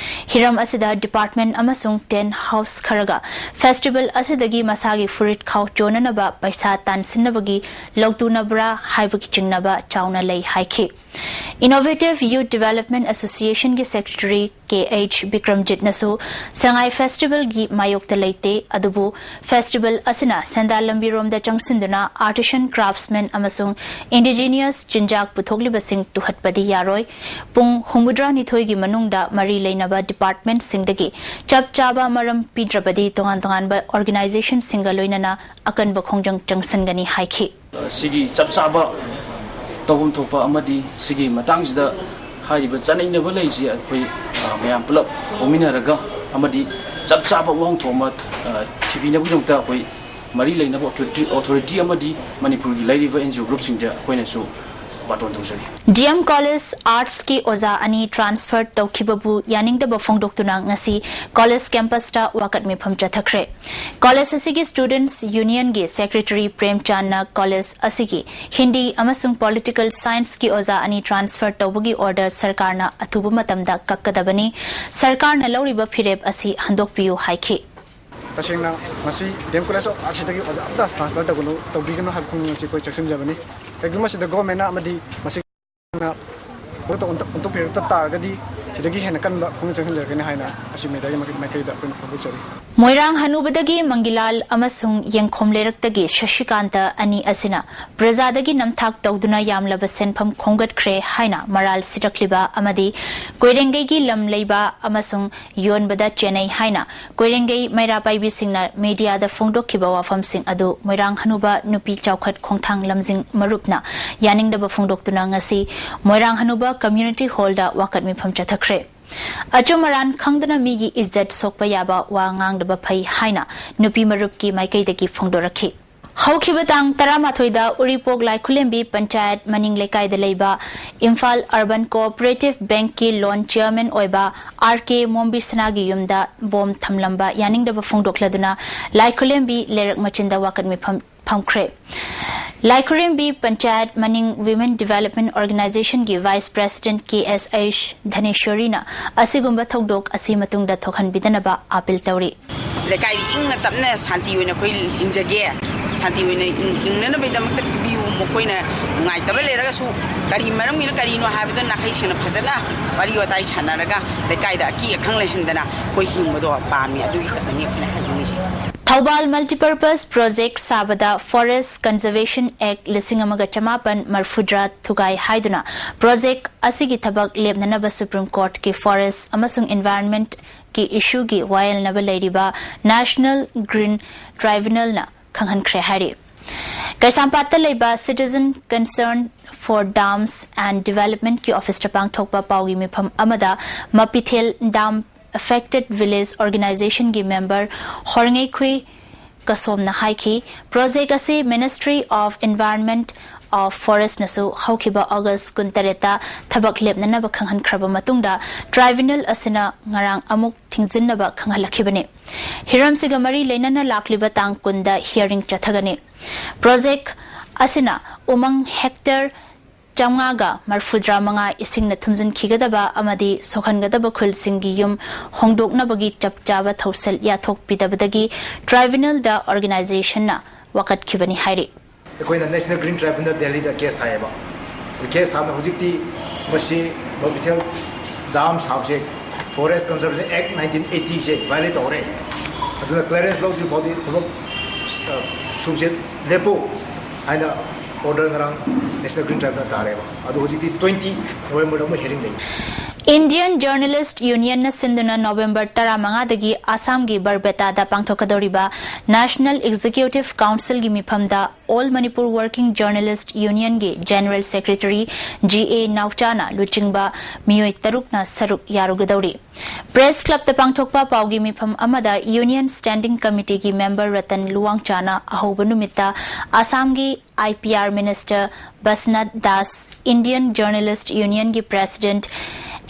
ꯍꯤꯔꯝ ꯑꯁꯤꯗ ꯗꯤꯄꯥꯔꯠꯃꯦꯟꯠ ꯑꯃꯁꯨꯡ ꯇꯦꯟꯠ ꯍꯥꯎꯁ ꯈꯔꯒ ꯐꯦꯁꯇꯤꯚꯦꯜ ꯑꯁꯤꯗꯒꯤ ꯃꯁꯥꯒꯤ ꯐꯨꯔꯤꯠ ꯈꯥꯎ ꯆꯣꯟꯅꯅꯕ ꯄꯩꯁꯥ ꯇꯥꯟꯁꯤꯟꯅꯕꯒꯤ ꯂꯧꯇꯨꯅꯕ꯭ꯔꯥ ꯍꯥꯏꯕꯒꯤ ꯆꯤꯡꯅꯕ ꯆꯥꯎꯅ ꯂꯩ ꯍꯥꯏꯈꯤ꯫ ꯏꯅꯣꯚꯦꯇꯤꯚ ꯌꯨꯊ ꯗꯤꯚꯦꯂꯞꯃꯦꯟꯠ ꯑꯦꯁꯣꯁꯤꯌꯦꯁꯟꯒꯤ ꯁꯦꯀ꯭ꯔꯦꯇꯔꯤ ꯀꯦ ꯑꯩꯆ ꯕꯤꯀ꯭ꯔꯝꯖꯤꯠꯅꯁꯨ ꯁꯉꯥꯏ ꯐꯦꯁꯇꯤꯚꯦꯜꯒꯤ ꯃꯥꯌꯣꯛꯇ ꯂꯩꯇꯦ, ꯑꯗꯨꯕꯨ ꯐꯦꯁꯇꯤꯚꯦꯜ ꯑꯁꯤꯅ ꯁꯦꯟꯗꯥꯟ ꯂꯝꯕꯤꯔꯣꯝꯗ ꯆꯪꯁꯤꯟꯗꯨꯅ ꯑꯥꯔꯇꯤꯁꯟ, ꯀ꯭ꯔꯥꯐꯠꯁꯃꯦꯟ ꯑꯃꯁꯨꯡ ꯏꯟꯗꯤꯖꯤꯅꯤꯌꯁ ꯆꯤꯟꯖꯥꯛ ꯄꯨꯊꯣꯛꯂꯤꯕꯁꯤꯡ ꯇꯨꯍꯠꯄꯗꯤ ꯌꯥꯔꯣꯏ꯫ ꯄꯨꯡ ꯍꯨꯝꯐꯨꯇꯔꯥꯅꯤꯊꯣꯏꯒꯤ ꯃꯅꯨꯡꯗ ꯃꯔꯤ ꯂꯩꯅꯕ ꯗꯤꯄꯥꯔꯠꯃꯦꯟꯠꯁꯤꯡꯗꯒꯤ ꯆꯞ ꯆꯥꯕ ꯃꯔꯝ ꯄꯤꯗ꯭ꯔꯕꯗꯤ ꯇꯣꯉꯥꯟ ꯇꯣꯉꯥꯟꯕ ꯑꯣꯔꯒꯅꯥꯏꯖꯦꯁꯟꯁꯤꯡꯒ ꯂꯣꯏꯅꯅ ꯑꯀꯟꯕ ꯈꯣꯡꯖꯪ ꯆꯪꯁꯤꯟꯒꯅꯤ ꯍꯥꯏꯈꯤ꯫ ꯁꯤꯒꯤ ꯆꯞ ꯆꯥꯕ ꯇꯧꯐꯝ ꯊꯣꯛꯄ ꯑꯃꯗꯤ ꯁꯤꯒꯤ ꯃꯇꯥꯡꯁꯤꯗ ꯍꯥꯏꯔꯤꯕ ꯆꯠꯅꯩꯅꯕ ꯂꯩꯁꯤ ꯑꯩꯈꯣꯏ, ꯑ, ꯃꯌꯥꯝ ꯄꯨꯂꯞ ꯍꯧꯃꯤꯟꯅꯔꯒ ꯑꯃꯗꯤ ꯆꯞ ꯆꯥꯕ ꯋꯥꯍꯟꯊꯣꯛ ꯑꯃ, ꯑ, ꯊꯤꯕꯤꯅꯕꯒꯤꯗꯃꯛꯇ ꯑꯩꯈꯣꯏ ꯃꯔꯤ ꯂꯩꯅꯕ ꯑꯣꯊꯣꯔꯤꯇꯤ, ꯑꯣꯊꯣꯔꯤꯇꯤ ꯑꯃꯗꯤ ꯃꯅꯤꯄꯨꯔꯒꯤ ꯂꯩꯔꯤꯕ ꯑꯦꯟ ꯖꯤ ꯑꯣ ꯒ꯭ꯔꯨꯞꯁꯤꯡꯗ ꯑꯩꯈꯣꯏꯅꯁꯨ ꯕꯥꯇꯣꯟ ꯇꯧꯖꯔꯤ꯫ ꯗꯤ ꯑꯦꯝ ꯀꯣꯂꯦꯖ ꯑꯥꯔꯠꯁꯀꯤ ꯑꯣꯖꯥ ꯑꯅꯤ ꯇ꯭ꯔꯥꯟꯁꯐꯔ ꯇꯧꯈꯤꯕꯕꯨ ꯌꯥꯅꯤꯡꯗꯕ ꯐꯣꯡꯗꯣꯛꯇꯨꯅ ꯉꯁꯤ ꯀꯣꯂꯦꯖ ꯀꯦꯝꯄꯁꯇ ꯋꯥꯀꯠ ꯃꯤꯐꯝ ꯆꯠꯊꯈ꯭ꯔꯦ꯫ ꯀꯣꯂꯦꯖ ꯑꯁꯤꯒꯤ ꯁ꯭ꯇꯨꯗꯦꯟꯠꯁ ꯌꯨꯅꯤꯌꯟꯒꯤ ꯁꯦꯀ꯭ꯔꯦꯇꯔꯤ ꯄ꯭ꯔꯦꯝꯆꯥꯟꯅ ꯀꯣꯂꯦꯖ ꯑꯁꯤꯒꯤ ꯍꯤꯟꯗꯤ ꯑꯃꯁꯨꯡ ꯄꯣꯂꯤꯇꯤꯀꯦꯜ ꯁꯥꯏꯟꯁꯀꯤ ꯑꯣꯖꯥ ꯑꯅꯤ ꯇ꯭ꯔꯥꯟꯁꯐꯔ ꯇꯧꯕꯒꯤ ꯑꯣꯔꯗꯔ ꯁꯔꯀꯥꯔꯅ ꯑꯊꯨꯕ ꯃꯇꯝꯗ ꯀꯛꯀꯗꯕꯅꯤ꯫ ꯁꯔꯀꯥꯔꯅ ꯂꯧꯔꯤꯕ ꯐꯤꯔꯦꯞ ꯑꯁꯤ ꯍꯟꯗꯣꯛꯄꯤꯌꯨ ꯍꯥꯏꯈꯤ꯫ ꯇꯁꯦꯡꯅ ꯃꯁꯤ ꯗꯤ ꯑꯦꯝ ꯀꯣꯂꯦꯖ ꯑꯣꯐ ꯑꯥꯔꯠꯁꯇꯒꯤ ꯑꯣꯖꯥ ꯑꯝꯇ ꯇ꯭ꯔꯥꯟꯁꯐꯔ ꯇꯧꯒꯅꯨ, ꯇꯧꯕꯤꯒꯅꯨ ꯍꯥꯏꯕ ꯈꯣꯡꯖꯪ ꯑꯁꯤ ꯑꯩꯈꯣꯏ ꯆꯪꯁꯤꯟꯖꯕꯅꯤ꯫ ꯀꯩꯒꯨꯝꯕ ꯃꯁꯤꯗ ꯒꯣꯔꯃꯦꯟꯅ ꯑꯃꯗꯤ ꯃꯁꯤ ꯑꯣꯟꯊꯣꯛꯄꯤꯔꯛꯇ ꯇꯥꯔꯒꯗꯤ ꯁꯤꯗꯒꯤ ꯍꯦꯟꯅ ꯀꯟꯕ ꯈꯣꯡꯖꯪ ꯆꯪꯁꯤꯜꯂꯛꯀꯅꯤ ꯍꯥꯏꯅ ꯑꯁꯤ ꯃꯦꯗꯤꯌꯥꯒꯤ ꯃꯥꯏꯀꯩꯗ ꯑꯩꯈꯣꯏꯅ ꯐꯣꯡꯗꯣꯛꯆꯔꯤ꯫ ꯃꯣꯏꯔꯥꯡ ꯍꯅꯨꯕꯗꯒꯤ ꯃꯪꯒꯤꯂꯥꯜ ꯑꯃꯁꯨꯡ ꯌꯦꯡꯈꯣꯝ ꯂꯩꯔꯛꯇꯒꯤ ꯁꯁꯤꯀꯥꯟꯇ ꯑꯅꯤ ꯑꯁꯤꯅ ꯄ꯭ꯔꯖꯥꯗꯒꯤ ꯅꯝꯊꯥꯛ ꯇꯧꯗꯨꯅ ꯌꯥꯝꯂꯕ ꯁꯦꯟꯐꯝ ꯈꯣꯝꯒꯠꯈ꯭ꯔꯦ ꯍꯥꯏꯅ ꯃꯔꯥꯜ ꯁꯤꯔꯛꯂꯤꯕ ꯑꯃꯗꯤ ꯀꯣꯏꯔꯦꯡꯒꯩꯒꯤ ꯂꯝ ꯂꯩꯕ ꯑꯃꯁꯨꯡ ꯌꯣꯟꯕꯗ ꯆꯦꯟꯅꯩ ꯍꯥꯏꯅ ꯀꯣꯏꯔꯦꯡꯒꯩ ꯃꯩꯔꯥ ꯄꯥꯏꯕꯤꯁꯤꯡꯅ ꯃꯦꯗꯤꯌꯥꯗ ꯐꯣꯡꯗꯣꯛꯈꯤꯕ ꯋꯥꯐꯝꯁꯤꯡ ꯑꯗꯨ ꯃꯣꯏꯔꯥꯡ ꯍꯅꯨꯕ ꯅꯨꯄꯤ ꯆꯥꯎꯈꯠ ꯈꯣꯡꯊꯥꯡ ꯂꯝꯖꯤꯡ ꯃꯔꯨꯞꯅ ꯌꯥꯅꯤꯡꯗꯕ ꯐꯣꯡꯗꯣꯛꯇꯨꯅ ꯉꯁꯤ ꯃꯣꯏꯔꯥꯡ ꯍꯅꯨꯕ ꯀꯝꯃ꯭ꯌꯨꯅꯤꯇꯤ ꯍꯣꯜꯗ ꯋꯥꯀꯠ ꯃꯤꯐꯝ ꯆꯠꯊꯈ꯭ꯔꯦ꯫ ꯑꯆꯨꯝ ꯑꯔꯥꯟ ꯈꯪꯗꯅ ꯃꯤꯒꯤ ꯏꯖꯠ ꯁꯣꯛꯄ ꯌꯥꯕ ꯋꯥ ꯉꯥꯡꯗꯕ ꯐꯩ ꯍꯥꯏꯅ ꯅꯨꯄꯤ ꯃꯔꯨꯞꯀꯤ ꯃꯥꯏꯀꯩꯗꯒꯤ ꯐꯣꯡꯗꯣꯔꯛꯈꯤ꯫ ꯍꯧꯈꯤꯕ ꯇꯥꯡ ꯇꯔꯥꯃꯥꯊꯣꯏꯗ ꯎꯔꯤꯄꯣꯛ ꯂꯥꯏꯈꯨꯂꯦꯝꯕꯤ ꯄꯟꯆꯥꯌꯠ ꯃꯅꯤꯡ ꯂꯩꯀꯥꯏꯗ ꯂꯩꯕ ꯏꯝꯐꯥꯜ ꯑꯔꯕꯟ ꯀꯣꯑꯣꯄꯔꯦꯇꯤꯚ ꯕꯦꯡꯛꯀꯤ ꯂꯣꯟ ꯆꯤꯌꯔꯃꯦꯟ ꯑꯣꯏꯕ ꯑꯥꯔ ꯀꯦ ꯃꯣꯝꯕꯤꯁꯅꯥꯒꯤ ꯌꯨꯝꯗ ꯕꯣꯝ ꯊꯝꯂꯝꯕ ꯌꯥꯅꯤꯡꯗꯕ ꯐꯣꯡꯗꯣꯛꯂꯗꯨꯅ ꯂꯥꯏꯈꯨꯂꯦꯝꯕꯤ ꯂꯩꯔꯛ ꯃꯆꯤꯟꯗ ꯋꯥꯀꯠ ꯃꯤꯐꯝ ꯐꯝꯈ꯭ꯔꯦ꯫ ꯂꯥꯏꯈꯨꯔꯦꯝꯕꯤ ꯄꯟꯆꯥꯌꯠ ꯃꯅꯤꯡ Women Development Organizationꯒꯤ Vice President ꯀꯦ ꯑꯦꯁ ꯑꯩꯆ ꯙꯅꯦꯁ꯭ꯋꯔꯤꯅ ꯑꯁꯤꯒꯨꯝꯕ ꯊꯧꯗꯣꯛ ꯑꯁꯤ ꯃꯇꯨꯡꯗ ꯊꯣꯛꯍꯟꯕꯤꯗꯅꯕ ꯑꯥꯄꯤꯜ ꯇꯧꯔꯤ꯫ ꯂꯩꯀꯥꯏꯗ ꯏꯪꯅ ꯇꯞꯅ ꯁꯥꯟꯇꯤ ꯑꯣꯏꯅ ꯑꯩꯈꯣꯏ ꯍꯤꯡꯖꯒꯦ, ꯁꯥꯟꯇꯤ ꯑꯣꯏꯅ ꯍꯤꯡ-, ꯍꯤꯡꯅꯅꯕꯒꯤꯗꯃꯛꯇ ꯄꯤꯕꯤꯌꯨ, ꯃꯈꯣꯏꯅ ꯅꯨꯡꯉꯥꯏꯇꯕ ꯂꯩꯔꯒꯁꯨ ꯀꯔꯤ ꯃꯔꯝꯒꯤꯅꯣ ꯀꯔꯤꯅꯣ ꯍꯥꯏꯕꯗꯣ ꯅꯥꯈꯩ ꯁꯦꯡꯅ ꯐꯖꯅ ꯋꯥꯔꯤ ꯋꯥꯇꯥꯏ ꯁꯥꯟꯅꯔꯒ ꯂꯩꯀꯥꯏꯗ ꯑꯀꯤ ꯑꯈꯪ ꯂꯩꯍꯟꯗꯅ ꯑꯩꯈꯣꯏ ꯍꯤꯡꯕꯗꯣ ꯄꯥꯝꯃꯤ꯫ ꯑꯗꯨꯒꯤ ꯈꯛꯇꯅꯤ ꯑꯩꯈꯣꯏꯅ ꯍꯥꯏꯅꯤꯡꯉꯤꯁꯦ꯫ ꯊꯧꯕꯥꯜ Multipurpose Project ꯁꯥꯕꯗ Forest Conservation Act ꯂꯤꯁꯤꯡ ꯑꯃꯒ ꯆꯃꯥꯄꯟ ꯃꯔꯐꯨꯇꯔꯥ ꯊꯨꯒꯥꯏ ꯍꯥꯏꯗꯨꯅ project ꯑꯁꯤꯒꯤ ꯊꯕꯛ ꯂꯦꯞꯅꯅꯕ Supreme Courtꯀꯤ Forest ꯑꯃꯁꯨꯡ Environmentꯀꯤ issueꯒꯤ ꯋꯥꯌꯦꯜꯅꯕ ꯂꯩꯔꯤꯕ National Green Tribunalꯅ ꯈꯪꯍꯟꯈ꯭ꯔꯦ ꯍꯥꯏꯔꯤ꯫ ꯀꯩꯁꯥꯝꯄꯥꯠꯇ ꯂꯩꯕ Citizen Concern for Dams and Developmentꯀꯤ officeꯇ ꯄꯥꯡꯊꯣꯛꯄ ꯄꯥꯎꯒꯤ ꯃꯤꯐꯝ ꯑꯃꯗ ꯃꯄꯤꯊꯦꯜ dam affected village organizationꯒꯤ member ꯍꯣꯔꯉꯩꯈꯨꯏ ꯀꯁꯣꯝꯅ ꯍꯥꯏꯈꯤ, project ꯑꯁꯤ Ministry of Environment of Forestꯅꯁꯨ ꯍꯧꯈꯤꯕ August ꯀꯨꯟꯇꯔꯦꯠꯇ ꯊꯕꯛ ꯂꯦꯞꯅꯅꯕ ꯈꯪꯍꯟꯈ꯭ꯔꯕ ꯃꯇꯨꯡꯗ tribunal ꯑꯁꯤꯅ ꯉꯔꯥꯡ ꯑꯃꯨꯛ ꯊꯤꯡꯖꯤꯟꯅꯕ ꯈꯪꯍꯜꯂꯛꯈꯤꯕꯅꯤ꯫ ꯍꯤꯔꯝꯁꯤꯒ ꯃꯔꯤ ꯂꯩꯅꯅ ꯂꯥꯛꯂꯤꯕ ꯇꯥꯡ ꯀꯨꯟꯗ hearing ꯆꯠꯊꯒꯅꯤ꯫ Project ꯑꯁꯤꯅ ꯎꯃꯪ hectare ꯆꯥꯝꯃꯉꯥꯒ ꯃꯔꯐꯨꯇꯔꯥ ꯃꯉꯥ ꯏꯁꯤꯡꯅ ꯊꯨꯝꯖꯤꯟꯈꯤꯒꯗꯕ ꯑꯃꯗꯤ ꯁꯣꯛꯍꯟꯒꯗꯕ ꯈꯨꯜꯁꯤꯡꯒꯤ ꯌꯨꯝ ꯍꯣꯡꯗꯣꯛꯅꯕꯒꯤ ꯆꯞ ꯆꯥꯕ ꯊꯧꯁꯤꯜ ꯌꯥꯊꯣꯛꯄꯤꯗꯕꯗꯒꯤ tribunalꯗ organizationꯅ ꯋꯥꯀꯠꯈꯤꯕꯅꯤ ꯍꯥꯏꯔꯤ꯫ ꯑꯩꯈꯣꯏꯅ National Green Tribunal ꯗꯦꯜꯂꯤꯗ case ꯊꯥꯏꯌꯦꯕ꯫ Case ꯊꯥꯕꯗ ꯍꯧꯖꯤꯛꯇꯤ ꯃꯁꯤ ꯃꯄꯤꯊꯦꯜ ꯗꯥꯝ ꯁꯥꯕꯁꯦ Forest Conservation Act nineteen eighty ꯁꯦ violate ꯇꯧꯔꯦ, ꯑꯗꯨꯅ clearance ꯂꯧꯗ꯭ꯔꯤ ꯐꯥꯎꯗꯤ ꯊꯕꯛ ꯁꯨꯕꯁꯦ ꯂꯦꯞꯄꯨ ꯍꯥꯏꯅ order ꯉꯔꯥꯡ National Green Tribunal ꯇꯥꯔꯦꯕ꯫ ꯑꯗꯣ ꯍꯧꯖꯤꯛꯇꯤ twenty November ꯗ ꯑꯃꯨꯛ hearing ꯂꯩ꯫ Indian Journalist Union ꯅ ꯁꯤꯟꯗꯨꯅ ꯅꯣꯚꯦꯝꯕꯔ ꯇꯔꯥꯃꯉꯥꯗꯒꯤ ꯑꯁꯥꯝꯒꯤ ꯕꯔꯄꯦꯇꯥꯗ ꯄꯥꯡꯊꯣꯛꯀꯗꯧꯔꯤꯕ National Executive Council ꯒꯤ ꯃꯤꯐꯝꯗ All Manipur Working Journalist Union ꯒꯤ General Secretary G A ꯅꯥꯎꯆꯥꯅ ꯂꯨꯆꯤꯡꯕ ꯃꯤꯑꯣꯏ ꯇꯔꯨꯛꯅ ꯁꯔꯨꯛ ꯌꯥꯔꯨꯒꯗꯧꯔꯤ꯫ Press Club ꯇ ꯄꯥꯡꯊꯣꯛꯄ ꯄꯥꯎꯒꯤ ꯃꯤꯐꯝ ꯑꯃꯗ Union Standing Committee ꯒꯤ member ꯔꯇꯟ ꯂꯨꯋꯥꯡꯆꯥꯅ ꯑꯍꯧꯕ ꯅꯨꯃꯤꯠꯇ ꯑꯁꯥꯝꯒꯤ I P R Minister ꯕꯁꯅꯥꯊ Das, Indian Journalist Union ꯒꯤ President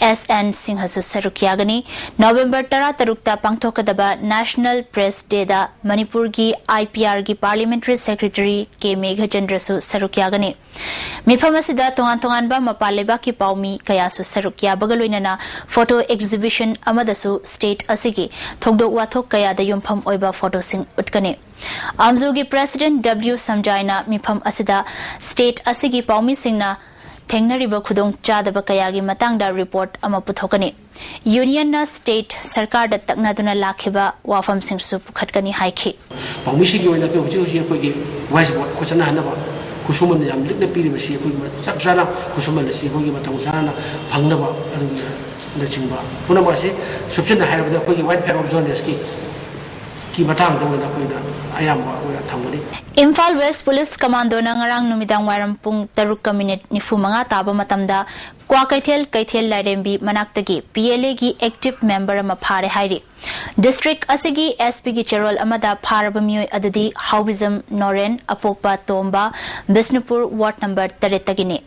S N ꯁꯤꯡꯍꯁꯨ ꯁꯔꯨꯛ ꯌꯥꯒꯅꯤ꯫ ꯅꯣꯚꯦꯝꯕꯔ ꯇꯔꯥꯇꯔꯨꯛꯇ ꯄꯥꯡꯊꯣꯛꯀꯗꯕ National Press Day ꯗ ꯃꯅꯤꯄꯨꯔꯒꯤ I P R ꯒꯤ Parliamentary Secretary ꯀꯦ ꯃꯦꯘꯆꯟꯗ꯭ꯔꯁꯨ ꯁꯔꯨꯛ ꯌꯥꯒꯅꯤ꯫ ꯃꯤꯐꯝ ꯑꯁꯤꯗ ꯇꯣꯉꯥꯟ ꯇꯣꯉꯥꯟꯕ ꯃꯄꯥꯟ ꯂꯩꯕꯥꯛꯀꯤ ꯄꯥꯎꯃꯤ ꯀꯌꯥꯁꯨ ꯁꯔꯨꯛ ꯌꯥꯕꯒ ꯂꯣꯏꯅꯅ photo exhibition ꯑꯃꯗꯁꯨ state ꯑꯁꯤꯒꯤ ꯊꯧꯗꯣꯛ ꯋꯥꯊꯣꯛ ꯀꯌꯥꯗ ꯌꯨꯝꯐꯝ ꯑꯣꯏꯕ photo ꯁꯤꯡ ꯎꯠꯀꯅꯤ꯫ ꯑꯝꯖꯨꯒꯤ President W ꯁꯝꯖꯥꯏꯅ ꯃꯤꯐꯝ ꯑꯁꯤꯗ state ꯑꯁꯤꯒꯤ ꯄꯥꯎꯃꯤꯁꯤꯡꯅ ꯊꯦꯡꯅꯔꯤꯕ ꯈꯨꯗꯣꯡꯆꯥꯗꯕ ꯀꯌꯥꯒꯤ ꯃꯇꯥꯡꯗ report ꯑꯃ ꯄꯨꯊꯣꯛꯀꯅꯤ꯫ Union ꯅ state ꯁꯔꯀꯥꯔꯗ ꯇꯛꯅꯗꯨꯅ ꯂꯥꯛꯈꯤꯕ ꯋꯥꯐꯝꯁꯤꯡꯁꯨ ꯄꯨꯈꯠꯀꯅꯤ ꯍꯥꯏꯈꯤ꯫ ꯄꯥꯎꯃꯤꯁꯤꯡꯒꯤ ꯑꯣꯏꯅ ꯑꯩꯈꯣꯏ ꯍꯧꯖꯤꯛ ꯍꯧꯖꯤꯛ ꯑꯩꯈꯣꯏꯒꯤ voice vote ꯑꯩꯈꯣꯏ ꯆꯠꯅꯍꯟꯅꯕ ꯈꯨꯠꯁꯨꯃꯟ ꯌꯥꯝ ꯂꯤꯛꯅ ꯄꯤꯔꯤꯕꯁꯤ ꯑꯩꯈꯣꯏ ꯆꯞ ꯆꯥꯅ ꯈꯨꯠꯁꯨꯃꯟ ꯑꯁꯤ ꯑꯩꯈꯣꯏꯒꯤ ꯃꯇꯝ ꯆꯥꯅ ꯐꯪꯅꯕ ꯑꯗꯨꯒꯤꯅꯆꯤꯡꯕ ꯄꯨꯝꯅꯃꯛ ꯑꯁꯤ ꯁꯨꯞꯆꯟꯅ ꯍꯥꯏꯔꯕꯗ ꯑꯩꯈꯣꯏꯒꯤ Welfare of Journalist ꯀꯤ ꯀꯤ ꯃꯇꯥꯡꯗ ꯑꯣꯏꯅ ꯑꯩꯈꯣꯏꯅ ꯑꯌꯥꯝꯕ ꯑꯣꯏꯅ ꯊꯝꯒꯅꯤ꯫ Imphal West Police Commando ꯅ ꯉꯔꯥꯡ ꯅꯨꯃꯤꯗꯥꯡ ꯋꯥꯏꯔꯝ ꯄꯨꯡ ꯇꯔꯨꯛꯀ minute ꯅꯤꯐꯨ ꯃꯉꯥ ꯇꯥꯕ ꯃꯇꯝꯗ ꯀ꯭ꯋꯥꯀꯩꯊꯦꯜ ꯀꯩꯊꯦꯜ ꯂꯥꯏꯔꯦꯝꯕꯤ ꯃꯅꯥꯛꯇꯒꯤ P L A ꯒꯤ active member ꯑꯃ ꯐꯥꯔꯦ ꯍꯥꯏꯔꯤ꯫ District ꯑꯁꯤꯒꯤ S P ꯒꯤ ꯆꯦꯔꯣꯜ ꯑꯃꯗ ꯐꯥꯔꯕ ꯃꯤꯑꯣꯏ ꯑꯗꯨꯗꯤ ꯍꯥꯎꯕꯤꯖꯝ ꯅꯣꯔꯦꯟ, ꯑꯄꯣꯛꯄ ꯇꯣꯝꯕ, Bishnupur ward number ꯇꯔꯦꯠꯇꯒꯤꯅꯤ꯫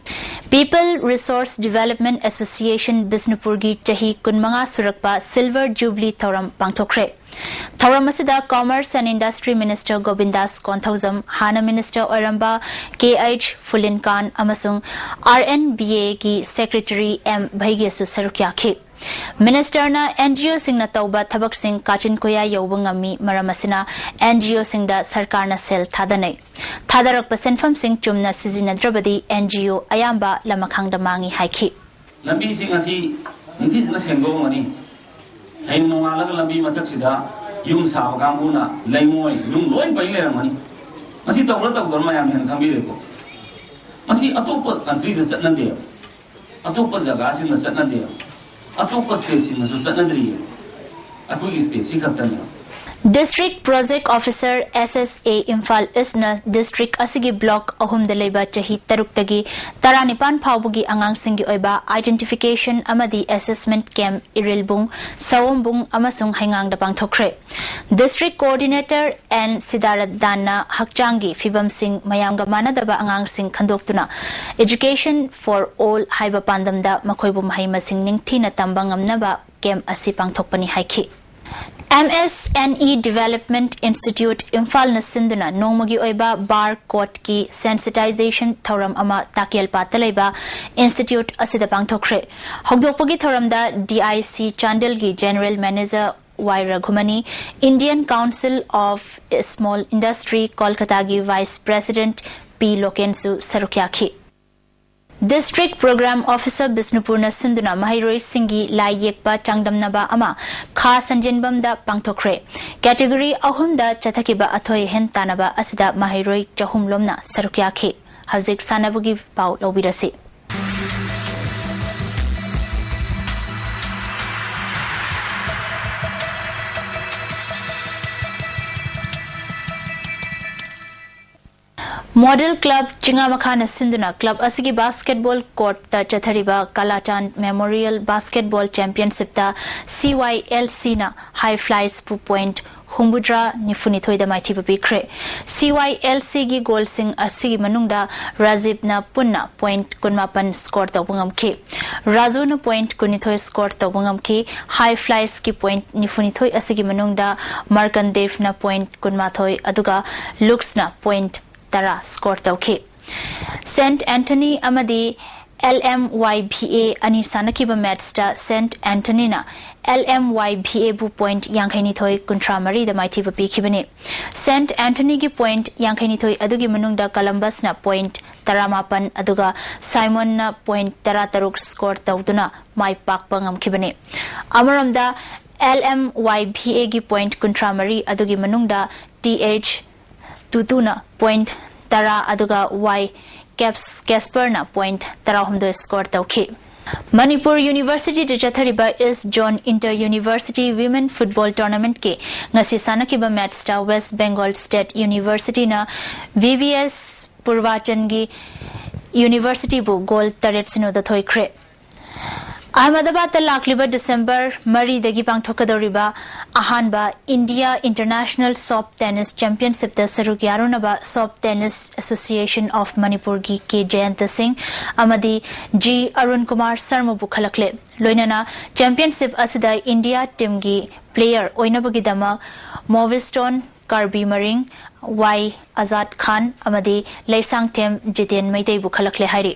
People Resource Development Association ꯕꯤꯁꯅꯨꯄꯨꯔꯒꯤ ꯆꯍꯤ ꯀꯨꯟꯃꯉꯥ ꯁꯨꯔꯛꯄ Silver Jubilee ꯊꯧꯔꯝ ꯄꯥꯡꯊꯣꯛꯈ꯭ꯔꯦ꯫ ꯊꯧꯔꯝ ꯑꯁꯤꯗ Commerce and Industry Minister ꯒꯣꯕꯤꯟꯗꯥꯁ Konthoujam, ꯍꯥꯟꯅ Minister ꯑꯣꯏꯔꯝꯕ K H ꯐꯨꯂꯤꯟꯀꯥꯟ ꯑꯃꯁꯨꯡ R N B A ꯒꯤ Secretary M ꯚꯩꯒ꯭ꯌꯁꯨ ꯁꯔꯨꯛ ꯌꯥꯈꯤ꯫ Minister ꯅ N G O ꯁꯤꯡꯅ ꯇꯧꯕ ꯊꯕꯛꯁꯤꯡ ꯀꯥꯆꯤꯟ ꯀꯣꯌꯥ ꯌꯧꯕ ꯉꯝꯃꯤ, ꯃꯔꯝ ꯑꯁꯤꯅ N G O ꯁꯤꯡꯗ ꯁꯔꯀꯥꯔꯅ ꯁꯦꯜ ꯊꯥꯗꯅꯩ꯫ ꯊꯥꯗꯔꯛꯄ ꯁꯦꯟꯐꯝꯁꯤꯡ ꯆꯨꯝꯅ ꯁꯤꯖꯤꯟꯅꯗ꯭ꯔꯕꯗꯤ N G O ꯑꯌꯥꯝꯕ ꯂꯃꯈꯥꯡꯗ ꯃꯥꯡꯏ ꯍꯥꯏꯈꯤ꯫ ꯂꯝꯕꯤꯁꯤꯡ ꯑꯁꯤ ꯅꯤꯡꯊꯤꯖꯅ ꯁꯦꯡꯗꯣꯛꯑꯝꯒꯅꯤ꯫ ꯍꯌꯦꯡ ꯅꯣꯡꯉꯥꯜꯂꯒ ꯂꯝꯕꯤ ꯃꯊꯛꯁꯤꯗ ꯌꯨꯝ ꯁꯥꯕ ꯀꯥꯡꯕꯨꯅ ꯂꯩꯉꯣꯏ ꯅꯨꯡ ꯂꯣꯏ ꯄꯩ ꯂꯩꯔꯝꯒꯅꯤ꯫ ꯃꯁꯤ ꯇꯧꯕ꯭ꯔꯥ ꯇꯧꯗꯕ꯭ꯔꯥ ꯃꯌꯥꯝ ꯍꯦꯟꯅ ꯈꯪꯕꯤꯔꯦꯀꯣ꯫ ꯃꯁꯤ ꯑꯇꯣꯞꯄ ꯀꯟꯇ꯭ꯔꯤꯗ ꯆꯠꯅꯗꯦ, ꯑꯇꯣꯞꯄ ꯖꯒꯥꯁꯤꯡꯗ ꯆꯠꯅꯗꯦ, ꯑꯇꯣꯞꯄ ꯁ꯭ꯇꯦꯠꯁꯤꯡꯗꯁꯨ ꯆꯠꯅꯗ꯭ꯔꯤꯌꯦ꯫ ꯑꯩꯈꯣꯏꯒꯤ ꯁ꯭ꯇꯦꯠꯁꯤ ꯈꯛꯇꯅꯦ꯫ District Project Officer, S S A, Imphal ꯏꯁꯅ ꯗꯤꯁꯇ꯭ꯔꯤꯛ ꯑꯁꯤꯒꯤ ꯕ꯭ꯂꯣꯛ ꯑꯍꯨꯝꯗ ꯂꯩꯕ ꯆꯍꯤ ꯇꯔꯨꯛꯇꯒꯤ ꯇꯔꯥꯅꯤꯄꯥꯟ ꯐꯥꯎꯕꯒꯤ ꯑꯉꯥꯡꯁꯤꯡꯒꯤ ꯑꯣꯏꯕ identification ꯑꯃꯗꯤ assessment camp ꯏꯔꯤꯜꯕꯨꯡ, ꯁꯑꯣꯝꯕꯨꯡ ꯑꯃꯁꯨꯡ ꯍꯩꯉꯥꯡꯗ ꯄꯥꯡꯊꯣꯛꯈ꯭ꯔꯦ꯫ District Coordinator ꯑꯦꯟ ꯁꯤꯗꯥꯔꯠ ꯗꯥꯟꯅ ꯍꯛꯆꯥꯡꯒꯤ ꯐꯤꯕꯝꯁꯤꯡ ꯃꯌꯥꯝꯒ ꯃꯥꯟꯅꯗꯕ ꯑꯉꯥꯡꯁꯤꯡ ꯈꯟꯗꯣꯛꯇꯨꯅ Education for All ꯍꯥꯏꯕ ꯄꯥꯟꯗꯝꯗ ꯃꯈꯣꯏꯕꯨ ꯃꯍꯩ ꯃꯁꯤꯡ ꯅꯤꯡꯊꯤꯅ ꯇꯝꯕ ꯉꯝꯅꯕ ꯀꯦꯝꯞ ꯑꯁꯤ ꯄꯥꯡꯊꯣꯛꯄꯅꯤ ꯍꯥꯏꯈꯤ꯫ M S N E Development Institute ꯏꯝꯐꯥꯜꯅ ꯁꯤꯟꯗꯨꯅ ꯅꯣꯡꯃꯒꯤ ꯑꯣꯏꯕ ꯕꯥꯔ ꯀꯣꯗꯀꯤ sensitization ꯊꯧꯔꯝ ꯑꯃ ꯇꯥꯀꯦꯜꯄꯥꯠꯇ ꯂꯩꯕ ꯏꯟꯁꯇꯤꯇ꯭ꯌꯨꯠ ꯑꯁꯤꯗ ꯄꯥꯡꯊꯣꯛꯈ꯭ꯔꯦ꯫ ꯍꯧꯗꯣꯛꯄꯒꯤ ꯊꯧꯔꯝꯗ D I C ꯆꯥꯟꯗꯦꯜꯒꯤ General Manager Y Raghumani, Indian Council of Small Industry ꯀꯣꯜꯀꯇꯥꯒꯤ Vice President ꯄꯤ ꯂꯣꯀꯦꯟꯁꯨ ꯁꯔꯨꯛ ꯌꯥꯈꯤ꯫ District Program Officer ꯕꯤꯁꯅꯨꯄꯨꯔꯅ ꯁꯤꯟꯗꯨꯅ ꯃꯍꯩꯔꯣꯏꯁꯤꯡꯒꯤ ꯂꯥꯏ ꯌꯦꯛꯄ ꯆꯥꯡꯗꯝꯅꯕ ꯑꯃ ꯈꯥ ꯁꯟꯖꯦꯟꯕꯝꯗ ꯄꯥꯡꯊꯣꯛꯈ꯭ꯔꯦ꯫ ꯀꯦꯇꯦꯒꯣꯔꯤ ꯑꯍꯨꯝꯗ ꯆꯠꯊꯈꯤꯕ ꯑꯊꯣꯏ ꯑꯍꯦꯟ ꯇꯥꯟꯅꯕ ꯑꯁꯤꯗ ꯃꯍꯩꯔꯣꯏ ꯆꯍꯨꯝ ꯂꯣꯝꯅ ꯁꯔꯨꯛ ꯌꯥꯈꯤ꯫ ꯍꯧꯖꯤꯛ ꯁꯥꯟꯅꯕꯒꯤ ꯄꯥꯎ ꯂꯧꯕꯤꯔꯁꯤ꯫ Model Club ꯆꯤꯡꯉꯥꯃꯈꯥꯅ ꯁꯤꯟꯗꯨꯅ club ꯑꯁꯤꯒꯤ basketball courtꯇ ꯆꯠꯊꯔꯤꯕ ꯀꯂꯥꯆꯥꯟ Memorial Basketball Championshipꯇ C Y L Cꯅ High Flyers ꯄꯨ point ꯍꯨꯝꯐꯨꯇꯔꯥ ꯅꯤꯐꯨꯅꯤꯊꯣꯏꯗ ꯃꯥꯏꯊꯤꯕ ꯄꯤꯈ꯭ꯔꯦ꯫ C Y L Cꯒꯤ ꯒꯣꯜꯁꯤꯡ ꯑꯁꯤꯒꯤ ꯃꯅꯨꯡꯗ ꯔꯥꯖꯤꯕꯅ ꯄꯨꯟꯅ point ꯀꯨꯟꯃꯥꯄꯟ score ꯇꯧꯕ ꯉꯝꯈꯤ꯫ ꯔꯥꯖꯨꯅ point ꯀꯨꯟꯅꯤꯊꯣꯏ score ꯇꯧꯕ ꯉꯝꯈꯤ꯫ High Flyersꯀꯤ point ꯅꯤꯐꯨꯅꯤꯊꯣꯏ ꯑꯁꯤꯒꯤ ꯃꯅꯨꯡꯗ ꯃꯔꯀꯟꯗꯦꯚꯅ point ꯀꯨꯟꯃꯥꯊꯣꯏ, ꯑꯗꯨꯒ ꯂꯨꯛꯁꯅ point ꯇꯔꯥ score ꯇꯧꯈꯤ꯫ Saint Anthony ꯑꯃꯗꯤ LMYVA ꯑꯅꯤ ꯁꯥꯟꯅꯈꯤꯕ ꯃꯦꯠꯁꯇ ꯁꯦꯟꯠ ꯑꯦꯟꯊꯅꯤꯅ LMYVA ꯕꯨ ꯄꯣꯏꯟꯠ ꯌꯥꯡꯈꯩꯅꯤꯊꯣꯏ ꯀꯨꯟꯊ꯭ꯔꯥ ꯃꯔꯤꯗ ꯃꯥꯏꯊꯤꯕ ꯄꯤꯈꯤꯕꯅꯤ꯫ ꯁꯦꯟꯠ ꯑꯦꯟꯊꯅꯤꯒꯤ ꯄꯣꯏꯟꯠ ꯌꯥꯡꯈꯩꯅꯤꯊꯣꯏ ꯑꯗꯨꯒꯤ ꯃꯅꯨꯡꯗ ꯀꯂꯝꯕꯁꯅ ꯄꯣꯏꯟꯠ ꯇꯔꯥꯃꯥꯄꯟ ꯑꯗꯨꯒ ꯁꯥꯏꯃꯣꯟꯅ ꯄꯣꯏꯟꯠ ꯇꯔꯥꯇꯔꯨꯛ ꯁ꯭ꯀꯣꯔ ꯇꯧꯗꯨꯅ ꯃꯥꯏ ꯄꯥꯛꯄ ꯉꯝꯈꯤꯕꯅꯤ꯫ ꯑꯃꯔꯣꯝꯗ LMYVA ꯒꯤ ꯄꯣꯏꯟꯠ ꯀꯨꯟꯊ꯭ꯔꯥ ꯃꯔꯤ ꯑꯗꯨꯒꯤ ꯃꯅꯨꯡꯗ TH ꯇꯨꯇꯨꯅ ꯄꯣꯏꯟꯠ ꯇꯔꯥ ꯑꯗꯨꯒ ꯋꯥꯏ ꯀꯦꯞꯁ ꯀꯦꯁꯄꯔꯅ ꯄꯣꯏꯟꯠ ꯇꯔꯥꯍꯨꯝꯗꯣꯏ ꯁ꯭ꯀꯣꯔ ꯇꯧꯈꯤ꯫ ꯃꯅꯤꯄꯨꯔ ꯌꯨꯅꯤꯚꯔꯁꯤꯇꯤꯗ ꯆꯠꯊꯔꯤꯕ east zone inter university women football ꯇꯣꯔꯅꯥꯃꯦꯟꯠꯀꯤ ꯉꯁꯤ ꯁꯥꯟꯅꯈꯤꯕ ꯃꯦꯠꯁꯇ ꯋꯦꯁ ꯕꯦꯡꯒꯣꯜ ꯁ꯭ꯇꯦꯠ ꯌꯨꯅꯤꯚꯔꯁꯤꯇꯤꯅ VVS ꯄꯨꯔꯕꯥꯆꯟꯒꯤ ꯌꯨꯅꯤꯚꯔꯁꯤꯇꯤꯕꯨ ꯒꯣꯜ ꯇꯔꯦꯠ ꯁꯤꯅꯣꯗ ꯊꯣꯏꯈ꯭ꯔꯦ꯫ ꯑꯍꯃꯗꯕꯥꯗꯇ ꯂꯥꯛꯂꯤꯕ ꯗꯤꯁꯦꯝꯕꯔ ꯃꯔꯤꯗꯒꯤ ꯄꯥꯡꯊꯣꯛꯀꯗꯧꯔꯤꯕ ꯑꯍꯥꯟꯕ ꯏꯟꯗꯤꯌꯥ ꯏꯟꯇꯔꯅꯦꯁꯅꯦꯜ ꯁꯣꯞ ꯇꯦꯅꯤꯁ ꯆꯦꯝꯄꯤꯌꯟꯁꯤꯞꯇ ꯁꯔꯨꯛ ꯌꯥꯔꯨꯅꯕ ꯁꯣꯞ ꯇꯦꯅꯤꯁ ꯑꯦꯁꯣꯁꯤꯌꯦꯁꯟ ꯑꯣꯐ ꯃꯅꯤꯄꯨꯔꯒꯤ ꯀꯦ ꯖꯌꯟꯇ ꯁꯤꯡ ꯑꯃꯗꯤ ꯖꯤ ꯑꯔꯨꯟ ꯀꯨꯃꯥꯔ ꯁꯔꯃꯕꯨ ꯈꯜꯂꯛꯂꯦ꯫ ꯂꯣꯏꯅꯅ ꯆꯦꯝꯄꯤꯌꯟꯁꯤꯞ ꯑꯁꯤꯗ ꯏꯟꯗꯤꯌꯥ ꯇꯤꯝꯒꯤ ꯄ꯭ꯂꯦꯌꯔ ꯑꯣꯏꯅꯕꯒꯤꯗꯃꯛ ꯃꯣꯕꯤꯁꯇꯣꯟ ꯀꯥꯔꯕꯤ ꯃꯔꯤꯡ, ꯋꯥꯏ ꯑꯖꯥꯗ ꯈꯥꯟ ꯑꯃꯗꯤ ꯂꯩꯁꯥꯡꯊꯦꯝ ꯖꯤꯇꯦꯟ ꯃꯩꯇꯩꯕꯨ ꯈꯜꯂꯛꯂꯦ ꯍꯥꯏꯔꯤ꯫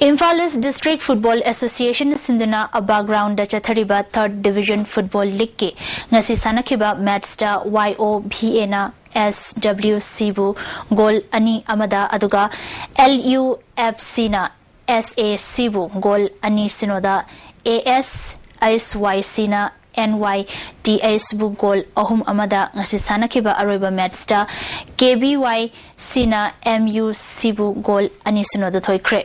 ꯏꯝꯐꯥꯜ ꯏꯁ ꯗꯤꯁꯇ꯭ꯔꯤꯛ ꯐꯨꯠꯕꯣꯜ ꯑꯦꯁꯣꯁꯤꯌꯦꯁꯟꯅ ꯁꯤꯟꯗꯨꯅ ꯑꯕꯥ ꯒ꯭ꯔꯥꯎꯟꯗ ꯆꯠꯊꯔꯤꯕ ꯊꯔꯠ ꯗꯤꯕꯤꯖꯟ ꯐꯨꯠꯕꯣꯜ ꯂꯤꯒꯀꯤ ꯉꯁꯤ ꯁꯥꯟꯅꯈꯤꯕ ꯃꯦꯠꯁꯇ YOVAꯅ SWCꯕꯨ ꯒꯣꯜ ꯑꯅꯤ ꯑꯃꯗ ꯑꯗꯨꯒ LUFCꯅ SACꯕꯨ ꯒꯣꯜ ꯑꯅꯤ ꯁꯤꯅꯣꯗ, ASHYCꯅ NYTHꯕꯨ ꯒꯣꯜ ꯑꯍꯨꯝ ꯑꯃꯗ ꯉꯁꯤ ꯁꯥꯟꯅꯈꯤꯕ ꯑꯔꯣꯏꯕ ꯃꯦꯠꯁꯇ KBYCꯅ MUCꯕꯨ ꯒꯣꯜ ꯑꯅꯤ ꯁꯤꯅꯣꯗ ꯊꯣꯏꯈ꯭ꯔꯦ꯫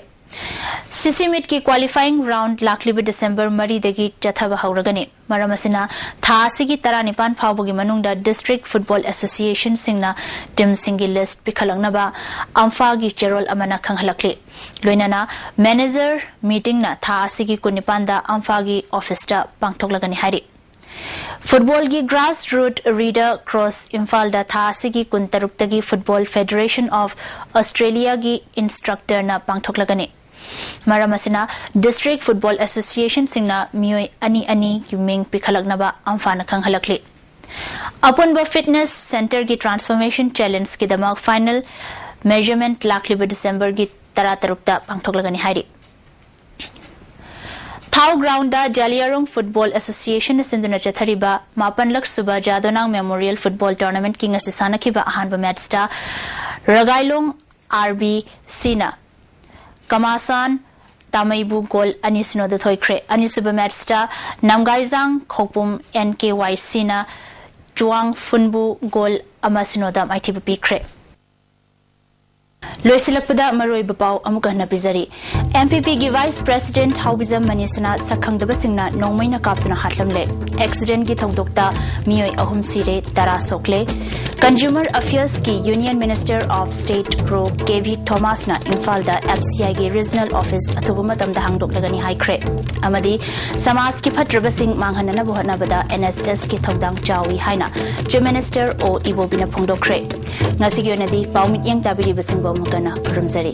CC meetꯀꯤ qualifying round ꯂꯥꯛꯂꯤꯕ ꯗꯤꯁꯦꯝꯕꯔ ꯃꯔꯤꯗꯒꯤ ꯆꯠꯊꯕ ꯍꯧꯔꯒꯅꯤ꯫ ꯃꯔꯝ ꯑꯁꯤꯅ ꯊꯥ ꯑꯁꯤꯒꯤ ꯇꯔꯥꯅꯤꯄꯥꯟ ꯐꯥꯎꯕꯒꯤ ꯃꯅꯨꯡꯗ ꯗꯤꯁꯇ꯭ꯔꯤꯛ ꯐꯨꯠꯕꯣꯜ ꯑꯦꯁꯣꯁꯤꯌꯦꯁꯟꯁꯤꯡꯅ ꯇꯤꯝꯁꯤꯡꯒꯤ ꯂꯤꯁ꯭ꯠ ꯄꯤꯈꯠꯂꯛꯅꯕ ꯑꯝꯐꯥꯒꯤ ꯆꯦꯔꯣꯜ ꯑꯃꯅ ꯈꯪꯍꯜꯂꯛꯂꯤ꯫ ꯂꯣꯏꯅꯅ ꯃꯦꯅꯦꯖꯔ ꯃꯤꯇꯤꯡꯅ ꯊꯥ ꯑꯁꯤꯒꯤ ꯀꯨꯟꯅꯤꯄꯥꯟꯗ ꯑꯝꯐꯥꯒꯤ ꯑꯣꯐꯤꯁꯇ ꯄꯥꯡꯊꯣꯛꯂꯒꯅꯤ ꯍꯥꯏꯔꯤ꯫ ꯐꯨꯠꯕꯣꯜꯒꯤ ꯒ꯭ꯔꯥꯁ ꯔꯨꯠ ꯔꯤꯗ ꯀ꯭ꯔꯣꯁ ꯏꯝꯐꯥꯜꯗ ꯊꯥ ꯑꯁꯤꯒꯤ ꯀꯨꯟꯇꯔꯨꯛꯇꯒꯤ ꯐꯨꯠꯕꯣꯜ ꯐꯦꯗꯔꯦꯁꯟ ꯑꯣꯐ ꯑꯣꯁꯇ꯭ꯔꯦꯂꯤꯌꯥꯒꯤ ꯏꯟꯁꯇ꯭ꯔꯛꯇꯔꯅ ꯄꯥꯡꯊꯣꯛꯂꯒꯅꯤ꯫ ꯃꯔꯝ ꯑꯁꯤꯅ ꯗꯤꯁꯇ꯭ꯔꯤꯛ ꯐꯨꯠꯕꯣꯜ ꯑꯦꯁꯣꯁꯤꯌꯦꯁꯟꯁꯤꯡꯅ ꯃꯤꯑꯣꯏ ꯑꯅꯤ ꯑꯅꯤꯒꯤ ꯃꯤꯡ ꯄꯤꯈꯠꯂꯛꯅꯕ ꯑꯝꯐꯥꯅ ꯈꯪꯍꯜꯂꯛꯂꯤ꯫ ꯑꯄꯨꯟꯕ ꯐꯤꯠꯅꯦꯁ ꯁꯦꯟꯇꯔꯒꯤ ꯇ꯭ꯔꯥꯟꯁꯐꯣꯔꯃꯦꯁꯟ ꯆꯦꯂꯦꯟꯖꯀꯤꯗꯃꯛ ꯐꯥꯏꯅꯦꯜ ꯃꯦꯖꯔꯃꯦꯟꯠ ꯂꯥꯛꯂꯤꯕ ꯗꯤꯁꯦꯝꯕꯔꯒꯤ ꯇꯔꯥꯇꯔꯨꯛꯇ ꯄꯥꯡꯊꯣꯛꯂꯒꯅꯤ ꯍꯥꯏꯔꯤ꯫ ꯊꯥꯎ ꯒ꯭ꯔꯥꯎꯟꯗ ꯖꯥꯂꯤꯌꯥꯔꯣꯡ ꯐꯨꯠꯕꯣꯜ ꯑꯦꯁꯣꯁꯤꯌꯦꯁꯟꯅ ꯁꯤꯟꯗꯨꯅ ꯆꯠꯊꯔꯤꯕ ꯃꯥꯄꯟꯂꯛ ꯁꯨꯕ ꯖꯥꯗꯣꯅꯥꯡ ꯃꯦꯃꯣꯔꯤꯌꯦꯜ ꯐꯨꯠꯕꯣꯜ ꯇꯣꯔꯅꯥꯃꯦꯟꯠꯀꯤ ꯉꯁꯤ ꯁꯥꯟꯅꯈꯤꯕ ꯑꯍꯥꯟꯕ ꯃꯦꯠꯁꯇ ꯔꯒꯥꯏꯂꯣꯡ ꯑꯥꯔ ꯕꯤ ꯁꯤꯅ ꯀꯃꯥꯁꯥꯟ ꯇꯥꯃꯩꯕꯨ ꯒꯣꯜ ꯑꯅꯤ ꯁꯤꯅꯣꯗ ꯊꯣꯏꯈ꯭ꯔꯦ꯫ ꯑꯅꯤꯁꯨꯕ ꯃꯦꯠꯁꯇ ꯅꯝꯒꯥꯏꯖꯥꯡ ꯈꯣꯛꯄꯨꯝ ꯑꯦꯟ ꯀꯦ ꯋꯥꯏ ꯁꯤꯅ ꯆꯨꯋꯥꯡ ꯐꯨꯟꯕꯨ ꯒꯣꯜ ꯑꯃ ꯁꯤꯅꯣꯗ ꯃꯥꯏꯊꯤꯕ ꯄꯤꯈ꯭ꯔꯦ꯫ ꯂꯣꯏꯁꯤꯜꯂꯛꯄꯗ ꯃꯔꯨꯑꯣꯏꯕ ꯄꯥꯎ ꯑꯃꯨꯛꯀ ꯍꯟꯅ ꯄꯤꯖꯔꯤ꯫ ꯑꯦꯝ ꯄꯤ ꯄꯤꯒꯤ ꯚꯥꯏꯁ ꯄ꯭ꯔꯦꯁꯤꯗꯦꯟꯠ ꯍꯥꯎꯕꯤꯖꯝ ꯃꯅꯤꯁꯅꯥ ꯁꯛꯈꯪꯗꯕꯁꯤꯡꯅ ꯅꯣꯡꯃꯩꯅ ꯀꯥꯞꯇꯨꯅ ꯍꯥꯠꯂꯝꯂꯦ꯫ ꯑꯦꯛꯁꯤꯗꯦꯟꯠꯀꯤ ꯊꯧꯗꯣꯛꯇ ꯃꯤꯑꯣꯏ ꯑꯍꯨꯝ ꯁꯤꯔꯦ, ꯇꯔꯥ ꯁꯣꯛꯂꯦ꯫ ꯀꯟꯖꯨꯃꯔ ꯑꯐꯤꯌꯔꯁꯀꯤ union minister of state pro K V ꯊꯣꯃꯥꯁꯅ ꯏꯝꯐꯥꯜꯗ ꯑꯦꯐ ꯁꯤ ꯑꯥꯏꯒꯤ ꯔꯤꯖꯅꯦꯜ ꯑꯣꯐꯤꯁ ꯑꯊꯨꯕ ꯃꯇꯝꯗ ꯍꯥꯡꯗꯣꯛꯂꯒꯅꯤ ꯍꯥꯏꯈ꯭ꯔꯦ꯫ ꯑꯃꯗꯤ ꯁꯃꯥꯖꯀꯤ ꯐꯠꯇ꯭ꯔꯕꯁꯤꯡ ꯃꯥꯡꯍꯟꯅꯅꯕ ꯍꯣꯠꯅꯕꯗ ꯑꯦꯟ ꯑꯦꯁ ꯑꯦꯁꯀꯤ ꯊꯧꯗꯥꯡ ꯆꯥꯎꯏ ꯍꯥꯏꯅ ꯆꯤꯐ ꯃꯤꯅꯤꯁꯇꯔ ꯑꯣ ꯏꯕꯣꯕꯤꯅ ꯐꯣꯡꯗꯣꯛꯈ꯭ꯔꯦ꯫ ꯉꯁꯤꯒꯤ ꯑꯣꯏꯅꯗꯤ ꯄꯥꯎ ꯃꯤꯠꯌꯦꯡ ꯇꯥꯕꯤꯔꯤꯕꯁꯤꯡꯕꯨ ꯑꯃꯨꯛ ꯍꯟꯅ ꯈꯨꯔꯨꯝꯖꯔꯤ꯫